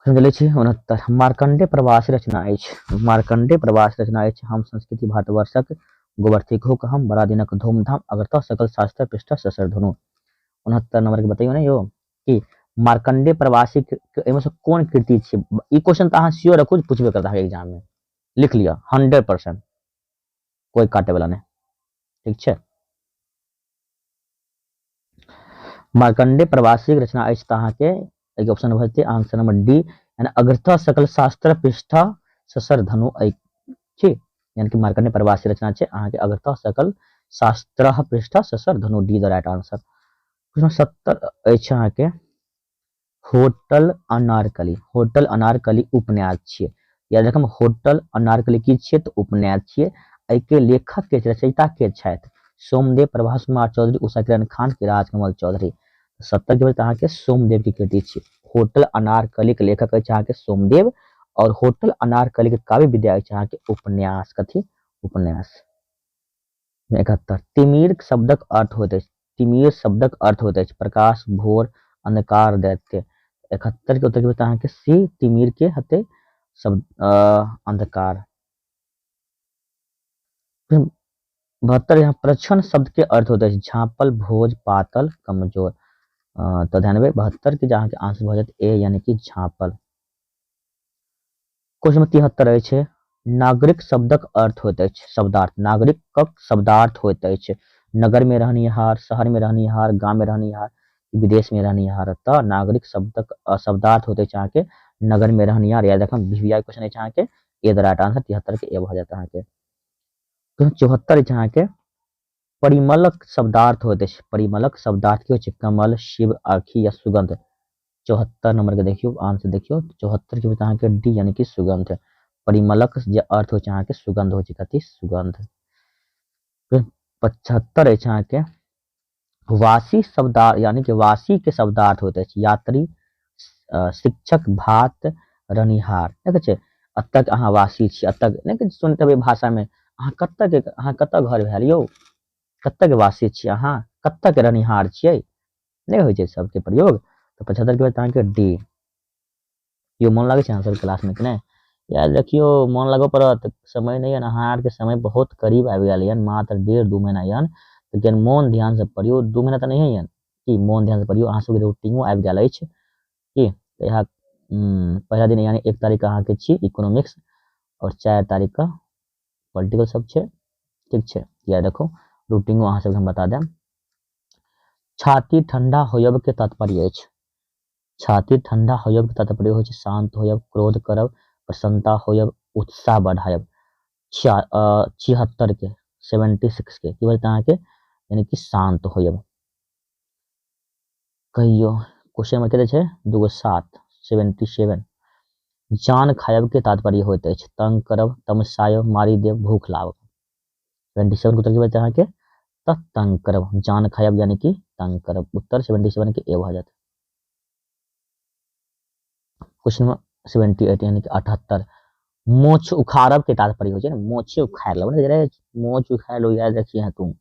चलै छी 69, मार्कंडे प्रवासी रचना अछि। मार्कंडे प्रवासी रचना अछि हम संस्कृति भारतवर्षक गोबर थिकहुक हम बड़ा दिनक धूमधाम अग्रतः सकल शास्त्र पृष्ठ ससर धुनु। 69 नंबर के बतैयौ ने यौ कि मार्कंडे प्रवासी एहिमे से कोन कृति छै? ई क्वेश्चन तऽ अहाँ श्योर रखू पूछबे करत अहाँके एग्जाम में, लिख लिअ 100%, कोई काटे वाला नहि। ठीक छै, मार्कंडे प्रवासी रचना अछि तऽ अहाँके एहिके ऑप्शन भऽ जेतै आंसर नंबर डी, यानी अग्रतः सकल शास्त्र पृष्ठ ससर धनु छी, यानी कि मार्कंडे प्रवासी रचना छै अहाँके अग्रतः सकल शास्त्र पृष्ठ ससर धनु, D the right answer. Question 70 अछि अहाँके होटल अनारकली। होटल अनारकली उपन्यास छियै। याद रखम होटल अनारकली की छियै? तऽ उपन्यास छियै। एहिके लेखक के रचयिता के छथि? सोमदेव, प्रभास कुमार चौधरी, उषा किरण खान के राजकमल चौधरी। 70 के बाद अहाँके सोमदेव के कृति छी। होटल अनारकली के लेखक अछि अहाँके सोमदेव, और होटल अनारकली के काव्य विद्या अछि अहाँके उपन्यास। कथी? उपन्यास। 71 तिमिर शब्दक अर्थ होइत अछि। तिमिर शब्दक अर्थ होइत अछि प्रकाश, भोर, अंधकार, दैत्य। 71 के उत्तर के अहाँके सी तिमिर के हते शब्द अंधकार। 72 यहाँ प्रच्छन्न शब्द के अर्थ होइत अछि झाँपल, भोज, पातल, कमजोर। तऽ ध्यान देबै 72 के अहाँके आंसर भऽ जायत ए, यानी कि झाँपल। क्वेश्चन नंबर 73 अछि नागरिक शब्दक अर्थ होइत अछि शब्दार्थ। नागरिकक शब्दार्थ होइत अछि नगर में रहनिहार, शहर में रहनिहार, गाम में रहनिहार, विदेश में रहनिहार। तऽ नागरिक शब्दक शब्दार्थ होइत अछि अहाँके नगर में रहनिहार। याद रखब वीवीआई क्वेश्चन अछि अहाँके ए the right answer, 73 के ए भऽ जायत अहाँके। 74 अछि अहाँके परिमलक शब्दार्थ होइत अछि। परिमलक शब्दार्थ की होइ छै? कमल, शिव, आखी या सुगंध। 74 नंबर के देखियौ आंसर देखियौ, 74 के अहाँके डी यानी कि सुगंध। परिमलक जे अर्थ होइ छै अहाँके सुगंध होइ छै, कथी? सुगंध। 75 अछि अहाँके वासी शब्दार्थ, यानी कि वासी के शब्दार्थ होइत अछि यात्री, शिक्षक, भात, रनिहार। देखै छै एतक अहाँ वासी छी, एतक नहि सुनैत हेबै भाषा में, अहाँ कतऽ के, अहाँ कतऽ घर भेल यौ, कतऽ के वासी छी अहाँ, कतऽ के रनिहार छियै, नहि होइ छै सबके प्रयोग। तऽ 75 के बाद अहाँके डी। यो मन लागै छै अहाँ सबके क्लास में कि नहि? यार देखियौ मन लागऽ पड़त, समय नहि यऽ, अहाँ आरके समय बहुत करीब आबि गेल यऽ, मात्र 1.5-2 महीना यऽ, लेकिन मोन ध्यान से पढ़ियौ, 2 महीना तऽ नहिये यऽ कि मोन ध्यान से पढ़ियौ। अहाँ सबके रूटीनो आबि गेल अछि की, तऽ इएह पहिला दिन यानी 1 तारीख अहाँके छी इकोनॉमिक्स और 4 तारीख का पॉलिटिकल सब छै, ठीक छै। या देखो रूटीनो अहाँ सबके हम बता देब। छाती ठंडा होयब के तात्पर्य अछि। छाती ठंडा होयब के तात्पर्य होइ छै शांत होयब, क्रोध करब, प्रसन्नता होयब, उत्साह बढ़ायब। 76 के 76 के की बोलते अहाँके, यानी कि शांत होयब। कहियो क्वेश्चन में कते छै 2 7 77। जान खायब के तात्पर्य होइत अछि तंग करब, तमसायब, मारि देब, भूख लागब। 77 के उत्तर की बोलते अहाँके, तऽ तंग करब, जान खायब यानी कि तंग करब। उत्तर 77 के ए भऽ जायत। क्वेश्चन नंबर 78 यानी कि 78। मोछ उखाड़ब के तात्पर्य होइ छै ने, मोछे उखाड़ लेब ने, रे मोछ उखाड़ लो याद रखिए तुम।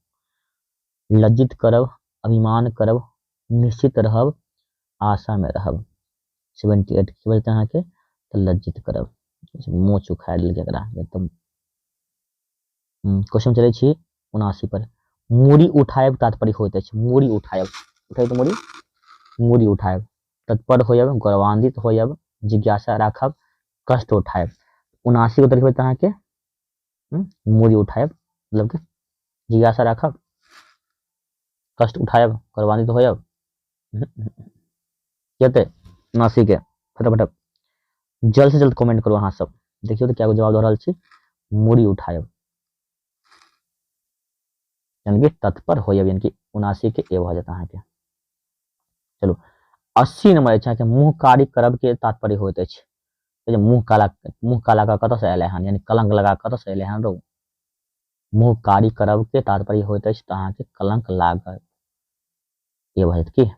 लज्जित करब, अभिमान करब, निश्चित रहब, आशा में रहब। 78 की बोलते अहाँके, तऽ लज्जित करब, मोछ उखाड़ लेलकै एकरा एकदम। क्वेश्चन चलै छी 79 पर। मूड़ी उठायब तात्पर्य होइत अछि। मूड़ी उठायब, उठायब तऽ मूड़ी, मूड़ी उठायब, तत्पर होयब, गौरवान्वित होयब, जिज्ञासा राखब, कष्ट उठायब। 79 के उत्तर होयत अहाँके मूड़ी उठायब, मतलब कि जिज्ञासा राखब, कष्ट उठायब, गौरवान्वित होयब। हेतै 79 के फटाफट जल्द से जल्द कमेंट करू अहाँ सब। देखियौ तऽ क्या जवाब दऽ रहल छी। मूड़ी उठायब यानी कि तत्पर होयब, यानी कि 79 के ए भऽ जायत अहाँके। चलू 80 नंबर अछि अहाँके मुँह कारी करब के तात्पर्य होइत अछि। मुँह काला, मुँह काला कऽ कतऽसँ एलै हन, यानी कलंक लगा कतऽसँ एलै हन रौ। मुँह कारी करब के तात्पर्य होइत अछि तऽ अहाँके कलंक लागत, ये भऽ जायत की।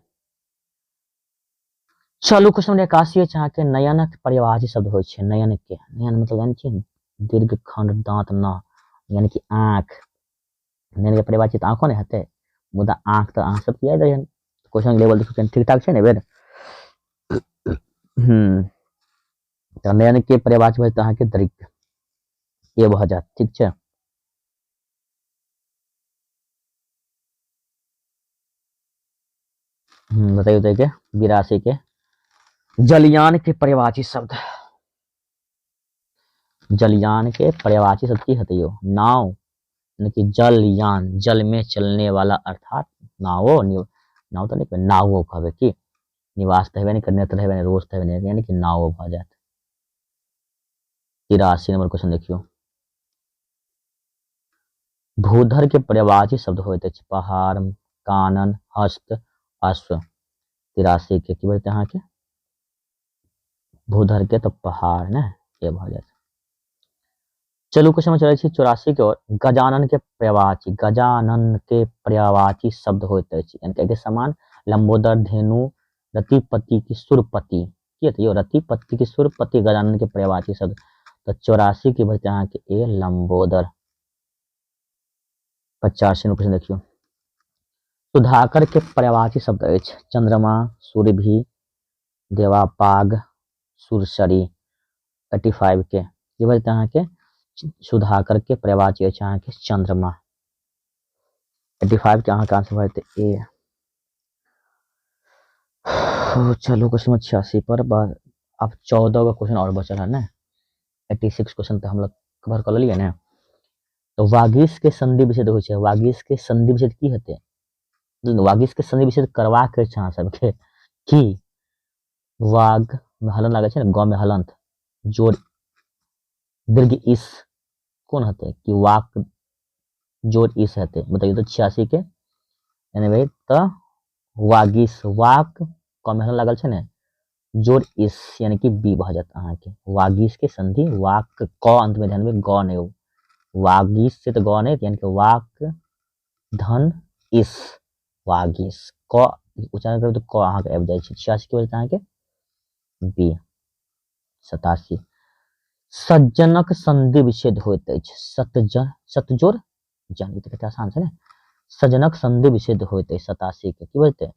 चलू क्वेश्चन नंबर 81 अछि अहाँके नयनक पर्यायवाची शब्द होइ छै। नयन के, नयन मतलब जानै छियै ने, दीर्घ खंड दांत न, यानी कि आँख। नयन के पर्यायवाची तऽ आँखो नहि हेतै, मुदा आँख तऽ अहाँ सबके याद रहै। क्वेश्चन लेवल देखियौ ठीक ठाक छै ने बेर। तऽ नयन के पर्यायवाची भऽ जेतै अहाँके दीर्घ, ये भऽ जायत, ठीक छै। बताइयो तऽ के 82 के जलयान के पर्यायवाची शब्द। जलयान के पर्यायवाची शब्द की हेतै यौ? नाव, यानी कि जलयान, जल में चलने वाला, अर्थात नावो, नाव तऽ नहि कहबै, नावो कहबै की, निवास तऽ हेबे नहि करने, तऽ हेबे नहि, रोज तऽ हेबे नहि, यानी कि नावो भऽ जायत। 83 नंबर क्वेश्चन देखियौ। भूधर के पर्यायवाची शब्द होइत अछि पहाड़, कानन, हस्त, अश्व। 83 के की बोलते अहाँके भूधर के, तऽ पहाड़ ने, ये भऽ जायत। चलू क्वेश्चन में चलै छी 84 के ओर। गजानन के पर्यायवाची, गजानन के पर्यायवाची शब्द होइत अछि, यानी कि समान लंबोदर, धेनु, रतिपति की सुरपति। की हेतै यौ? रतिपति की सुरपति गजानन के पर्यायवाची शब्द। तऽ 84 के भजते अहाँके ए लंबोदर। 85 नंबर क्वेश्चन देखियौ। सुधाकर के पर्यायवाची शब्द अछि चंद्रमा, सूरभि, देवापाग, सुरसरी। 85 के की भजते अहाँके सुधाकर के पर्यायवाची अछि अहाँके चंद्रमा। 85 के अहाँके आंसर भऽ जेतै ए। चलू क्वेश्चन 86 पर, अब 14 गो क्वेश्चन और बचल है ने। 86 क्वेश्चन तऽ हम लोग कवर कऽ लेलियै ने। तऽ वागीश के संधि विच्छेद होइ छै। वागीश के संधि विच्छेद की हेतै? वागीश के संधि विच्छेद करबाक अछि अहाँ सबके की वाग में हलन लागै छै ने, ग में हलंत जोड़ दीर्घ इस कोन हेतै कि वाक जोड़ इस हेतै बतैयौ तऽ 86 के यानी भाई तऽ वागीश वाक कम लागल छै ने जोड़ इस यानी कि बी भऽ जायत अहाँके वागीश के संधि वाक क अंत में ध्यान में ग नहीं हो वागीश से तो ग नहीं यानी कि वाक धन इस वागीश क उच्चारण करू तऽ क अहाँके आबि जाइ छै 86 के बजत अहाँके बी। 87 सज्जनक संधि विच्छेद होइत अछि सतजन सतजोर जन ई तऽ कते आसान छै ने सज्जनक संधि विच्छेद होइत अछि 87 के की बजतै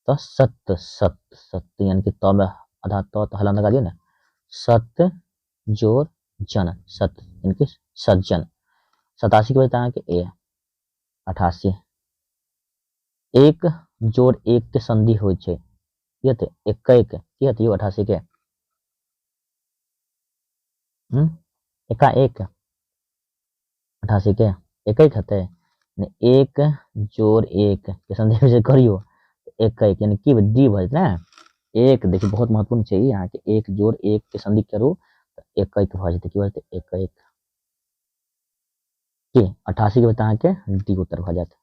तऽ सत सत सत यानी कि त में आधा त तऽ हलन लगा दियौ ने सत जोर जन सत यानी कि सज्जन 87 के बजतै अहाँके ए। 88 एक जोड़ एक के संधि होइ छै की हेतै एक एक की हेतै यौ 88 के एका एक 88 के एक एक हेतै एक जोड़ एक के संधि विच्छेद करियौ एक एक यानी कि डी भऽ जेतै ने एक। देखियौ बहुत महत्वपूर्ण छै ई अहाँके एक जोड़ एक के संधि करू तऽ एक एक भऽ जेतै की भऽ जेतै एक एक की 88 के बजतै अहाँके डी उत्तर भऽ जायत।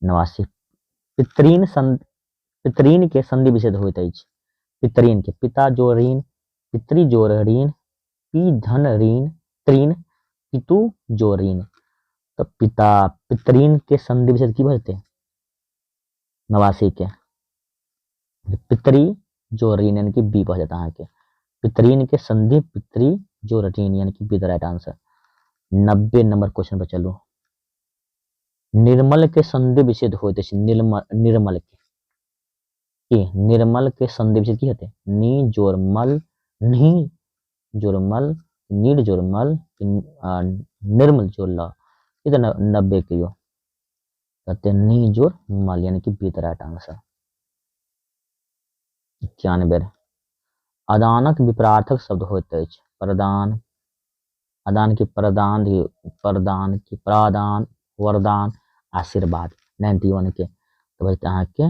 89 पितृन पितृन के संधि विच्छेद होइत अछि पितृन के पिता जोड़ ऋण पितृ जोड़ ऋण पी धन ऋण त्रीन पितु जोड़ ऋण तऽ पिता पितृन के संधि विच्छेद की भऽ जेतै 89 के पितृ जोड़ ऋण यानी कि बी भऽ जायत अहाँके पितृन के संधि पितृ जोड़ ऋण यानी कि be the right answer. 90 number question पर चलू। निर्मल के संधि विच्छेद होइत अछि निर्मल निर्मल के की निर्मल के संधि विच्छेद की हेतै नी जोड़ मल नी जोड़ मल नीर जोड़ मल निर्मल जोड़ ल ई तऽ 90 के यो कहते नी जोड़ मल यानी कि बी the right answer. 91 अदानक विपरार्थक शब्द होइत अछि प्रदान अदान के प्रदान प्रदान की प्रादान वरदान आशीर्वाद 91 के तो बजते अहाँके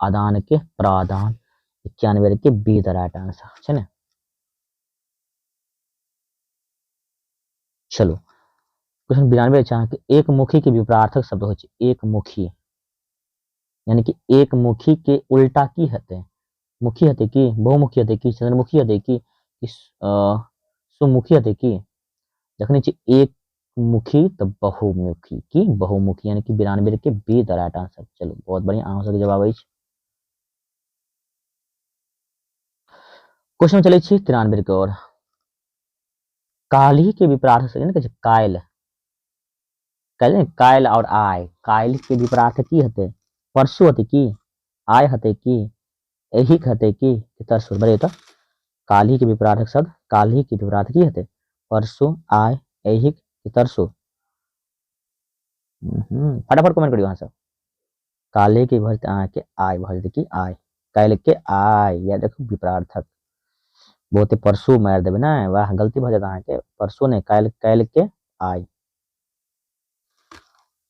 अदान के प्रादान 91 के बी the right answer छै ने। चलू क्वेश्चन 92 छै अहाँके एकमुखी के विपरार्थक शब्द होइ छै एकमुखी यानी कि एकमुखी के उल्टा की हेतै मुखी हेतै की बहुमुखी हेतै की चंद्रमुखी हेतै की सुमुखी हेतै की जखने छै एक मुखी तो बहुमुखी की बहुमुखी यानी कि 92 के बी the right answer. चलू बहुत बढ़िया अहाँ सबके जवाब अछि। क्वेश्चन चलै छी 93 के ओर। काल्हि के विपरार्थ से ने कहै छै काल्हि काल्हि काल्हि और आय काल्हि के विपरार्थ की हेतै परसू हेतै की आय हेतै की एही हेतै की तरसू बड़े तऽ काल्हि के विपरार्थक शब्द काल्हि के विपरार्थ की हेतै परसू आय एही तरसू। फटाफट कमेंट करियौ अहाँ सब। काल्हि के भऽ जेतै अहाँके आय भऽ जेतै की आय काल्हि के आय या देखू विपरार्थक बहुते परसू मारि देबै ने वाह गलती भऽ जायत अहाँके परसू नहि काल्हि काल्हि के आय।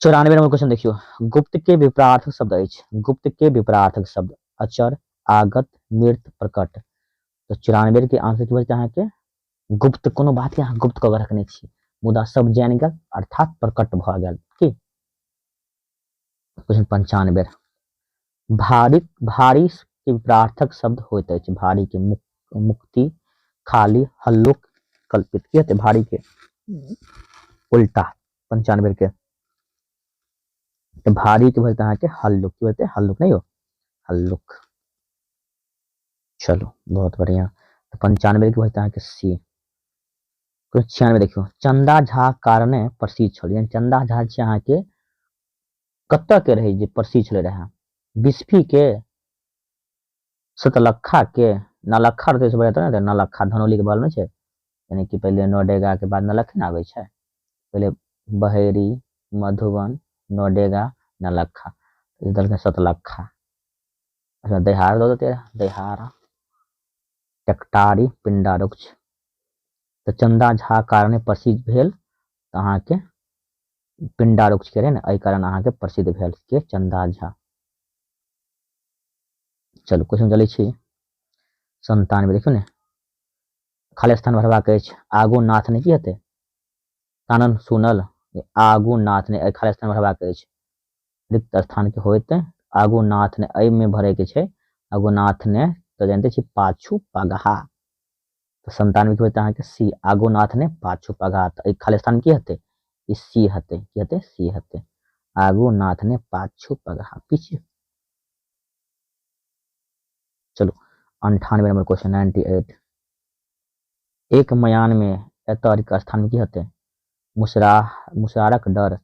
94 नंबर क्वेश्चन देखियौ गुप्त के विपरार्थक शब्द अछि गुप्त के विपरार्थक शब्द अचर आगत मृत प्रकट तऽ 94 के आंसर की भऽ जेतै अहाँके गुप्त कोनो बात के अहाँ गुप्त कऽ के रखने छी मुदा सब जानि गेल अर्थात प्रकट भऽ गेल की। क्वेश्चन 95 भारी भारी के विपरार्थक शब्द होइत अछि भारी के मुक्ति खाली हल्लुक कल्पित की हेतै भारी के उल्टा 95 के तऽ भारी के भऽ जेतै अहाँके हल्लुक की हेतै हल्लुक नहीं हो हल्लुक। चलो बहुत बढ़िया तऽ 95 के भऽ जेतै अहाँके सी। 96 देखियौ चंदा झा कारणे प्रसिद्ध छल यानी चंदा झा छै अहाँके कतऽ के रहै जे प्रसिद्ध छलै रहए बिस्फी के सतलखा के नलखा रहतै से बढ़िया ने नलखा धनौली के बगल में छै यानी कि पहिले नोडेगा के बाद नलखे ने आबै छै पहिले बहेरी मधुबन नोडेगा नलखा देलकै सतलखा। अच्छा दहिहार दऽ देतै दहिहारा टेकटारी पिंडारुक्ष तऽ चंदा झा कारणे प्रसिद्ध भेल तऽ अहाँके पिंडारुक्ष के रहे ने एहि कारण अहाँके प्रसिद्ध भेल के चंदा झा। चलू क्वेश्चन चलै छी 97 देखियौ ने खाली स्थान भरबाक अछि आगू नाथ ने की हेतै कानन सुनल आगू नाथ ने, खाली स्थान भरबाक अछि, रिक्त स्थान के होइत आगू नाथ ने, एहिमे भरे के छै आगू नाथ ने, तऽ जानते छी पाछू पगहा। तऽ 97 के होइत अहाँके सी, आगू नाथ ने पाछू पगहा। तऽ एहि खाली स्थान की हेतै? ई सी हेतै। की हेतै? सी हेतै। आगू नाथ ने पाछू पगहा, पीछे। चलू 98 नंबर क्वेश्चन, 98। एक मयान में एतऽ रिक्त स्थान में की हेतै? मुसरारक डर,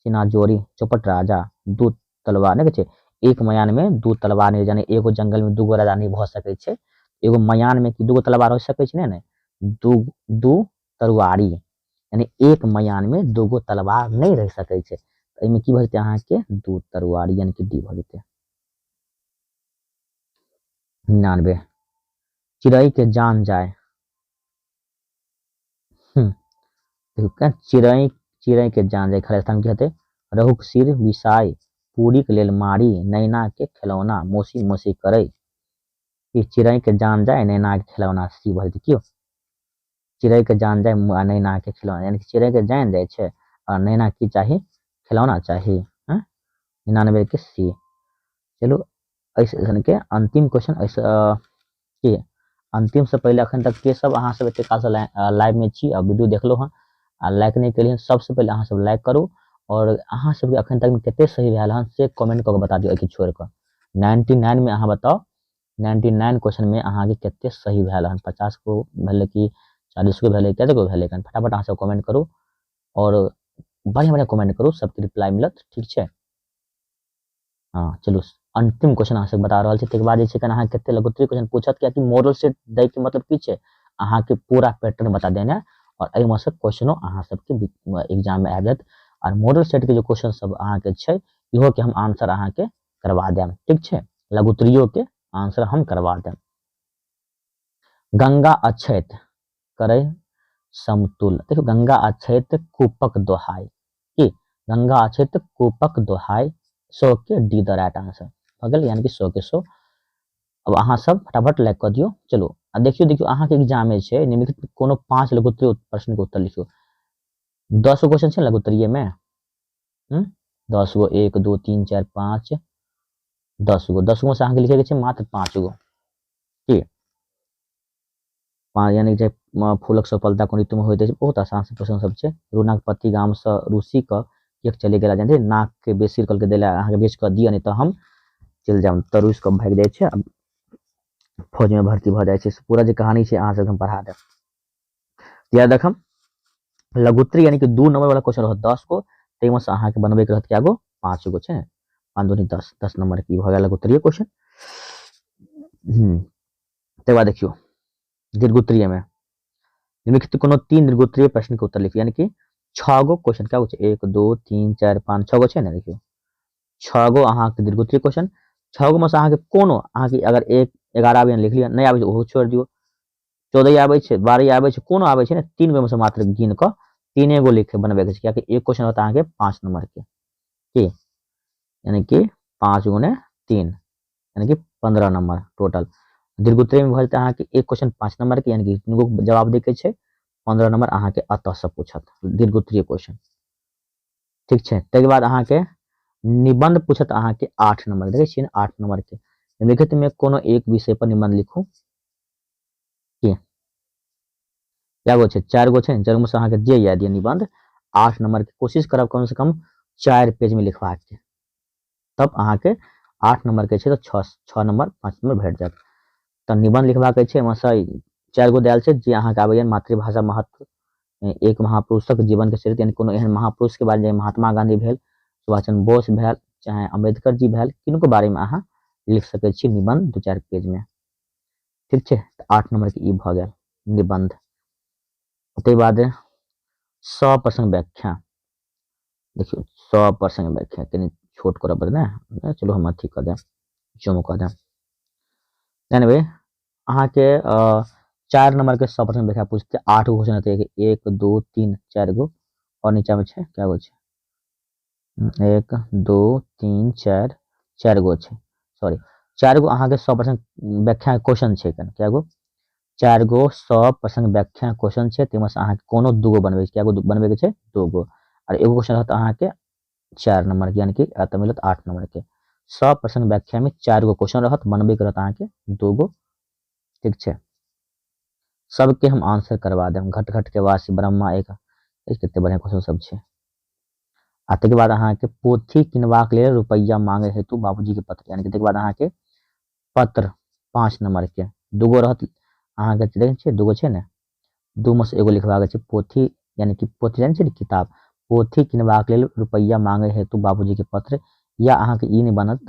चिनाजोरी, चौपट राजा, दू तलवार। नहि कहै छै एक मयान में दू तलवार नहि, यानी एगो जंगल में दूगो राजा नहि भऽ सकै छै। एगो मयान में की दूगो तलवार हो सकै छै? नहि ने, दू तरुआरी, यानी एक मयान में दूगो तलवार नहि रहि सकै छै। एहिमे की भऽ जेतै अहाँके? दू तरुआरी, यानी कि डी भऽ जेतै। 99। चिड़ै के जान जाय। देखू चिड़ै के जान जाय, खाली स्थान की हेतै? रहुक सिर बिसाय, पूरी के लेल मारी, नैना के खेलौना, मौसी मौसी करै। ई चिड़ै के जान जाय, नैना के खेलौना, सी भऽ जेतै। क्यों? चिड़ै के जान जाय आ नैना के खिलौना, यानी कि चिड़ै के जान जाइ छै आ नैना की चाही? खिलौना चाही। हँ, 99 के सी। चलू एहि सेशन के अंतिम क्वेश्चन, एहिसँ की अंतिम से पहिले अखन तक के सब अहाँ सब एते काल से लाइव में छी आ वीडियो देखलहुँ हँ आ लाइक नहि केलियै, सबसे पहिले अहाँ सब लाइक करू और अहाँ सबके अखन तक में कते सही भेल हन से कमेंट कऽ के बता दियौ। एहिके छोड़ि कऽ 99 में अहाँ बताउ, 99 क्वेश्चन में अहाँके कते सही भेल हन, 50 गो भेलै कि 40 गो भेलै, कते गो भेलै, फटाफट अहाँ सब कमेंट करू और बढ़िया बढ़िया कमेंट करू, सबके रिप्लाई मिलत। ठीक छै, हाँ चलू अंतिम क्वेश्चन अहाँ सबके बता रहल छी। तकर बाद जे छै अहाँ कते लघुत्तरीय क्वेश्चन पूछत, कियाकि मॉडल सेट दै के मतलब की छै, अहाँके पूरा पैटर्न बता देने और एहिमे से क्वेश्चनो अहाँ सबके एग्जाम में आबि जायत। और मॉडल सेट के जो क्वेश्चन सब अहाँके छै इहो के हम आंसर अहाँके करवा देब। ठीक छै, लघुत्तरीयो के आंसर हम करवा देब। गंगा अछैत करै समतुल, देखियौ गंगा अछैत कूपक दोहाई, की गंगा अछैत कूपक दोहाई, 100 के डी द राइट आंसर भऽ गेल, यानी कि 100 के 100। अब अहाँ सब फटाफट लाइक कऽ दियौ। चलू आ देखियौ देखियौ अहाँके एग्जाम छै, निम्नलिखित कोनो 5 लघुत्तरीय प्रश्न के उत्तर लिखियौ। 10 गो क्वेश्चन छै लघुत्तरीय में, 10 गो, 1 2 3 4 5 10 गो, 10 गो से अहाँके लिखे के छै मात्र 5 गो। की 5, यानी जे फूलक सफलता कोन ऋतु में होइत अछि। बहुत आसान से क्वेश्चन सब छै। रूनाक पति गाम से रूसी क किएक चलि गेला, जानि नाक के बेसी कल के देला, अहाँके बेच कऽ दिअ नहीं तऽ हम चलि जायब, तऽ रूस कऽ भागि जाइ छै, फौज में भर्ती भऽ जाइ छै। पूरा जे कहानी छै अहाँ सबके हम पढ़ा देब। याद रखम लघुत्तरी यानी कि 2 नंबर वाला क्वेश्चन रहत 10 गो, ताहिमे से अहाँके बनबैके रहत कए गो, 5 गो छै, 5 दूनी 10, 10 नंबर की भऽ गेल लघुत्तरीय क्वेश्चन। तकर बाद देखियौ दीर्घोत्तरीय में निम्नलिखित कोनो 3 दीर्घोत्तरीय प्रश्न के उत्तर लिखियौ, यानी कि 6 गो क्वेश्चन क्या छै, 1 2 3 4 5 6 गो छै ने। देखियौ 6 गो अहाँके दीर्घोत्तरीय क्वेश्चन, 6 गो में से अहाँके कोनो अहाँके अगर 1 11 आबैए लिख लिअ, नहि आबै छै ओहो छोड़ि दियौ, 14 आबै छै, 12 आबै छै, कोनो आबै छै ने, 3 गो में से मात्र गिन कऽ 3 गो लिख बनबैके छै, कियाकि एक क्वेश्चन होता अहाँके 5 नंबर के, की यानी कि 5 गुने 3 यानी कि 15 नंबर टोटल। दीर्घोत्तरीय में भऽ जेतै अहाँके एक क्वेश्चन 5 नंबर के, यानी कि 3 गो जवाब दै के छै, 15 नंबर अहाँके एतऽ से पूछत दीर्घोत्तरीय क्वेश्चन। ठीक छै, ताहिके बाद अहाँके निबंध पूछत अहाँके 8 नंबर, देखै छियै ने 8 नंबर के निम्नलिखित में कोनो एक विषय पर निबंध लिखू। की कए गो छै, 4 गो छै, 4 गो से अहाँके जे याद यऽ निबंध 8 नंबर के कोशिश करब कम से कम 4 पेज में लिखबाक के, तब अहाँके 8 नंबर के छै तऽ 6 नंबर 5 नंबर भेट जायत। तऽ निबंध लिखबाक छै, एहिमे से 4 गो देल छै जे अहाँके आबैया, मातृभाषा महत्व, एक महापुरुषक जीवन के चरित्र, यानी कोनो एहन महापुरुष के बारे में, महात्मा गांधी भेल, सुभाष चंद्र बोस भेल, चाहे अम्बेडकर जी भेल, किनको बारे में अहाँ लिख सकै छी निबंध 2-4 पेज में। ठीक छै, तऽ 8 नंबर के ई भऽ गेल निबंध। ताहि बाद 100 प्रश्न व्याख्या, देखियौ 100 प्रश्न व्याख्या कनि छोट करऽ पड़त ने, चलू हम अथी कऽ देब, जूम कऽ देब। एनीवे अहाँके 4 नंबर के 100 प्रश्न व्याख्या पूछते, 8 गो क्वेश्चन हेतै, 1 2 3 4 गो, और नीचा में छै कए गो छै, 1 2 3 4, 4 गो छै, सॉरी 4 गो अहाँके 100 प्रश्न व्याख्या क्वेश्चन छै। कए गो, 4 गो 100 प्रश्न व्याख्या क्वेश्चन छै, ताहिमे से अहाँके कोनो 2 गो बनबै छै, कए गो बनबैके छै, 2 गो। आओर एगो क्वेश्चन रहत अहाँके 4 नंबर के, यानी कि एतऽ मिलत 8 नंबर के। सब प्रश्न व्याख्या में 4 गो क्वेश्चन रहत, बनबे के रहत अहाँके 2 गो। ठीक छै, सबके हम आंसर करवा देब। घट घट के वासी ब्रह्मा एक, कते बढ़िया क्वेश्चन सब छै। आ तकर बाद अहाँके पोथी किनबाक लेल रुपैआ मांगे हेतु बाबूजी के पत्र, यानी कि तकर बाद अहाँके पत्र 5 नंबर के 2 गो रहत अहाँके, देखै छियै 2 गो छै ने, 2 में से एगो लिखबाक छै। पोथी यानी कि पोथी जानै छियै ने, किताब, पोथी किनबाक लेल रुपैआ मांगे हेतु बाबूजी के पत्र, या अहाँके ई नहि बनत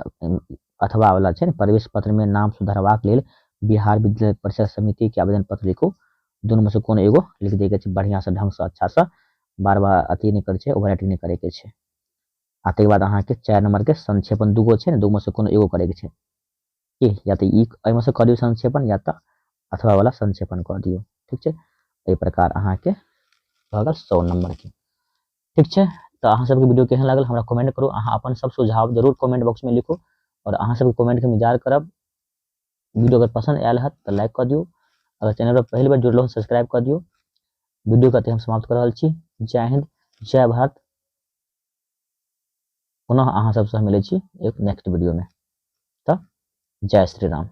अथवा वाला छै ने, प्रवेश पत्र में नाम सुधारबाक लेल बिहार विद्यालय परिषद समिति के आवेदन पत्र लिखू। दुनू में से कोनो एगो लिख दै के छै बढ़िया से, ढंग से, अच्छा से, बार बार अथी नहि करै छै, ओवर राइटिंग नहि करे के छै। आ तकर बाद अहाँके 4 नंबर के संक्षेपण 2 गो छै ने, 2 में से कोनो एगो करे के छै की, या तऽ ई एहिमे से कऽ दियौ संक्षेपण, या तऽ अथवा वाला संक्षेपण कऽ दियौ। ठीक छै, एहि प्रकार अहाँके भऽ गेल 100 नंबर के। ठीक छै, तऽ अहाँ सबके वीडियो केहन लागल हमरा कमेंट करू। अहाँ अपन सब सुझाव जरूर कमेंट बॉक्स में लिखू और अहाँ सबके कमेंट के इंतजार करब। वीडियो अगर पसंद आयल हत तऽ लाइक कऽ दियौ, अगर चैनल पर पहिल बेर जुड़लहुँ सब्सक्राइब कऽ दियौ। वीडियो के हम समाप्त कर रहल छी। जय हिंद, जय भारत। पुनः अहाँ सबसँ मिलै छी एक नेक्स्ट वीडियो में। तऽ जय श्री राम।